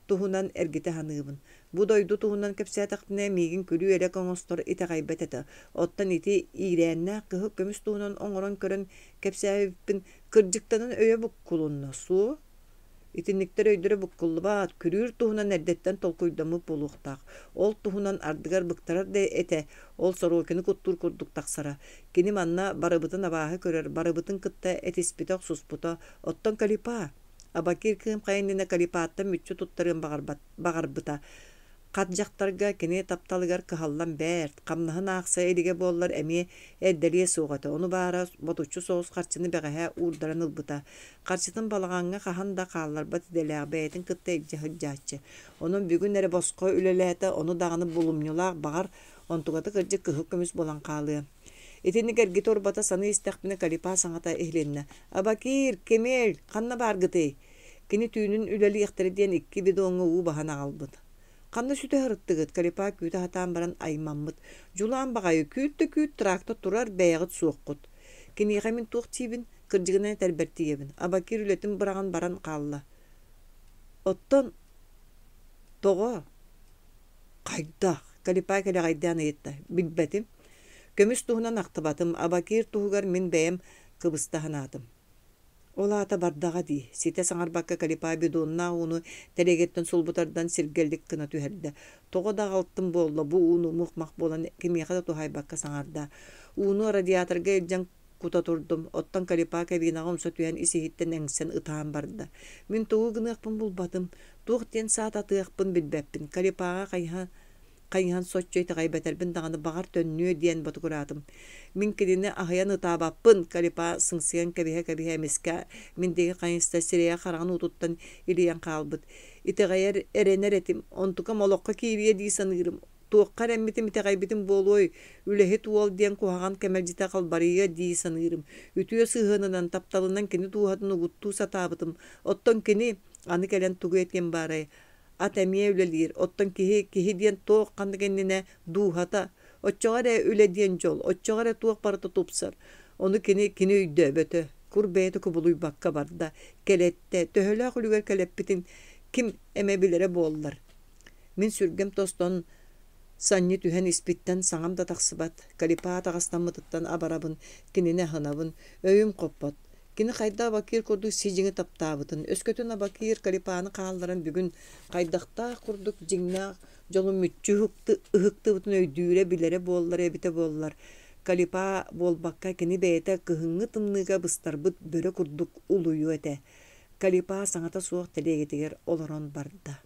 Speaker 1: туһунан эргитэ саныыбын. Бу дойду туһунан кэпсээтэхпинэ, миигин күлүү-элэк оҥостор итэҕэйбэт этэ. Оттон ити иирээннээх кыһыл көмүс туһунан оҥорон көрөн кэпсээбиппин кырдьыктанан өйө буккулунна, суо? Итинниктэр өйдөрө буккуллубат, күрүүр туһунан эрдэттэн толкуйдаммыт буолуохтаах. Ол туһунан ардыгар быктарар да этэ, ол Сорокины куттуур курдук тахсара. Кини манна барыбытын абааһы көрөр, барыбытын кытта этиспитэ-охсуспута. Оттон Калипа? Абакир кыым хайа иннинэ Калипаттан мүччү туттарыан баҕарбат, баҕарбыта. Хат дьахтарга кини тапталыгар кыһаллан бэрт, хамнаһын аахса илигэ буоллар эмиэ эрдэлиэ суох этэ. Ону баара ботуччу соҕус харчыны бэҕэһээ уурдаран ылбыта. Харчытын балаҕаҥҥа хаһан да хаалларбат идэлээх, бэйэтин кытта илдьэ сылдьааччы. Онон бүгүн эрэ босхо үлэлээтэ, ону даҕаны булумньулаах, баҕар, онтуката кырдьык кыһыл көмүс буолан хаалыа. Итинник эргитэ-урбата саныы истэхпинэ Калипа саҥата иһилиннэ: «Абакир, Кемель, ханна бааргытый?» Кини түүнүн үлэлиэхтэрэ диэн икки бидоҥҥа уу баһан аҕалбыт. «Ханна сүтэ сырыттыгыт?» Калипа күүтэ сатаан баран аймаммыт. «Дьулаан баҕайы, күүт да күүт, трактор турар, бэйэҕит суоххут». Киниэхэ мин туох диибин, кырдьыгынан этэрбэр тиийэбин. Абакир үлэтин быраҕан баран хаалла. «Оттон тоҕо?» «Хайдах?» Калипа кэлэҕэйдээн ыйытта. «Билбэтим. Көмүс туһунан ахтыбатым, Абакир туһугар мин бэйэм кыбыста санаатым. Ол аата бардаҕа дии, ситэ саҥарбакка Калипа бидоннаах ууну тэлиэгэтин сулбу тардан сиргэлик гына түһэрдэ. Тоҕо да аҕалтым буолла, бу ууну мух-мах буолан кимиэхэ да туһаайбакка саҥарда. Ууну радиаторга илдьэн кута турдум, оттон Калипа кабинаҕа умса түһэн ис-иһиттэн эҥсэн ытаан барда. Мин тугу гыныахпын булбатым, туох диэн саататыахпын билбэппин. Калипаҕа хайыһан хайыһан соччо итэҕэйбэтэрбин даҕаны баҕар төннүө диэн ботугураатым. Мин кинини аһыйан ытаабаппын, Калипа сыҥсыйан кэбиһэ-кэбиһэ эмискэ мин диэки хайыста сирэйэ хараҕын уутуттан илийэн хаалбыт. Итэҕэйэр, эрэнэр этим, онтукам олоххо киириэ дии саныырым. Туохха эрэммитим итэҕэйбитим буолуой, үлэһит уол диэн куһаҕан кэмэлдьитэ халбарыйыа дии саныырым. Үтүө сыһыанынан, тапталынан кини дууһатын угуттуу сатаабытым. Оттон кини, аны кэлэн тугу этиэм баарай, Ат эмиэ үлэлиир, оттон киһи киһи диэн туох ханнык иннинэ дууһата, оччоҕо эрэ үлэ диэн дьол, оччоҕо эрэ туох барыта тупсар. Ону кини кини өйдөөбөтө, кур бэйэтэ кубулуйбакка барда, кэлэттэ, төһөлөөх үлүгэр кэлэппитин ким эмэ билэрэ буоллар. Мин сүргэм тостон санньы түһэн испиттэн саҥам да тахсыбат, Калипа атаҕастаммытыттан абарабын, кинини аһынабын, өйүм хоппот. Кини хайдах Абакир курдук сидьиҥи таптаабытын, өскөтүн Абакир Калипаны хаалларан бүгүн хайдахтаах курдук дьиҥнээх дьолун мүччү ыһыктыбытын өйдүүрэ, билэрэ буоллар эбитэ буоллар, Калипа буолбакка кини бэйэтэ кыһыҥҥы тымныыга быстарбыт бөрө курдук улуйуо этэ. Калипа саҥата суох тэлиэгэтигэр олорон барда.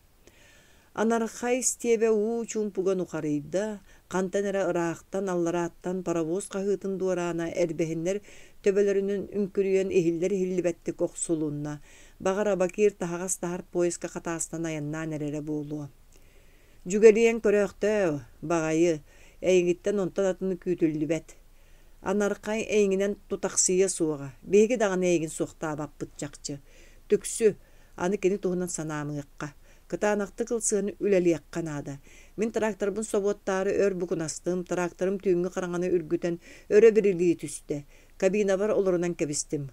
Speaker 1: Анархай истиэбэ уу чуумпуга нухарыйда, хантан эрэ ыраахтан, алларааттан паровоз хаһыытын дуораана эрбэһиннэр төбөлөрүнэн үҥкүрүйэн иһиллэр-иһиллибэттик охсулунна. Баҕар, Абакир таһаҕас таһар поезка хатаастан айаннаан эрэрэ буолуо. Дьүгэлийэн көрөөхтөө, баҕайы, эйигиттэн онтон атыны күүтүллүбэт. Анархай эйигинэн тутахсыйыа суоҕа, биһиги даҕаны эйигин суохтаабаппыт чахчы. Түксү, аны кини туһунан санаамыахха. Кытаанахтык ылсыһан үлэлиэххэ наада. Мин тракторбын собуоттаары өр букунастым, тракторым түүҥҥү хараҥаны үргүтэн өрө бирилии түстэ. Кабинабар олорунан кэбистим.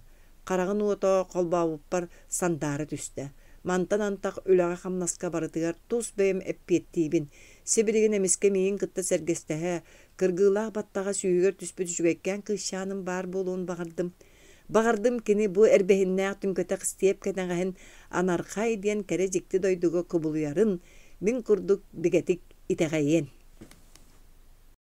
Speaker 1: Хараҕын уота холбообуппар сандаара түстэ. Мантан антах үлэҕэ-хамнаска барытыгар тус бэйэм эппиэттиибин. Сибилигин эмискэ миигин кытта сэргэстэһэ, кыргыылаах баттаҕа сүүһүгэр түспүт үчүгэйкээн кыысчааным баар буолуон баҕардым. Баҕардым кини бу эрбэһиннээх түҥкэтэх истиэп кэтэҕэһин Анархай диэн кэрэ дьикти дойдуга кубулуйарын мин курдук бигэтик итэҕэйиэн.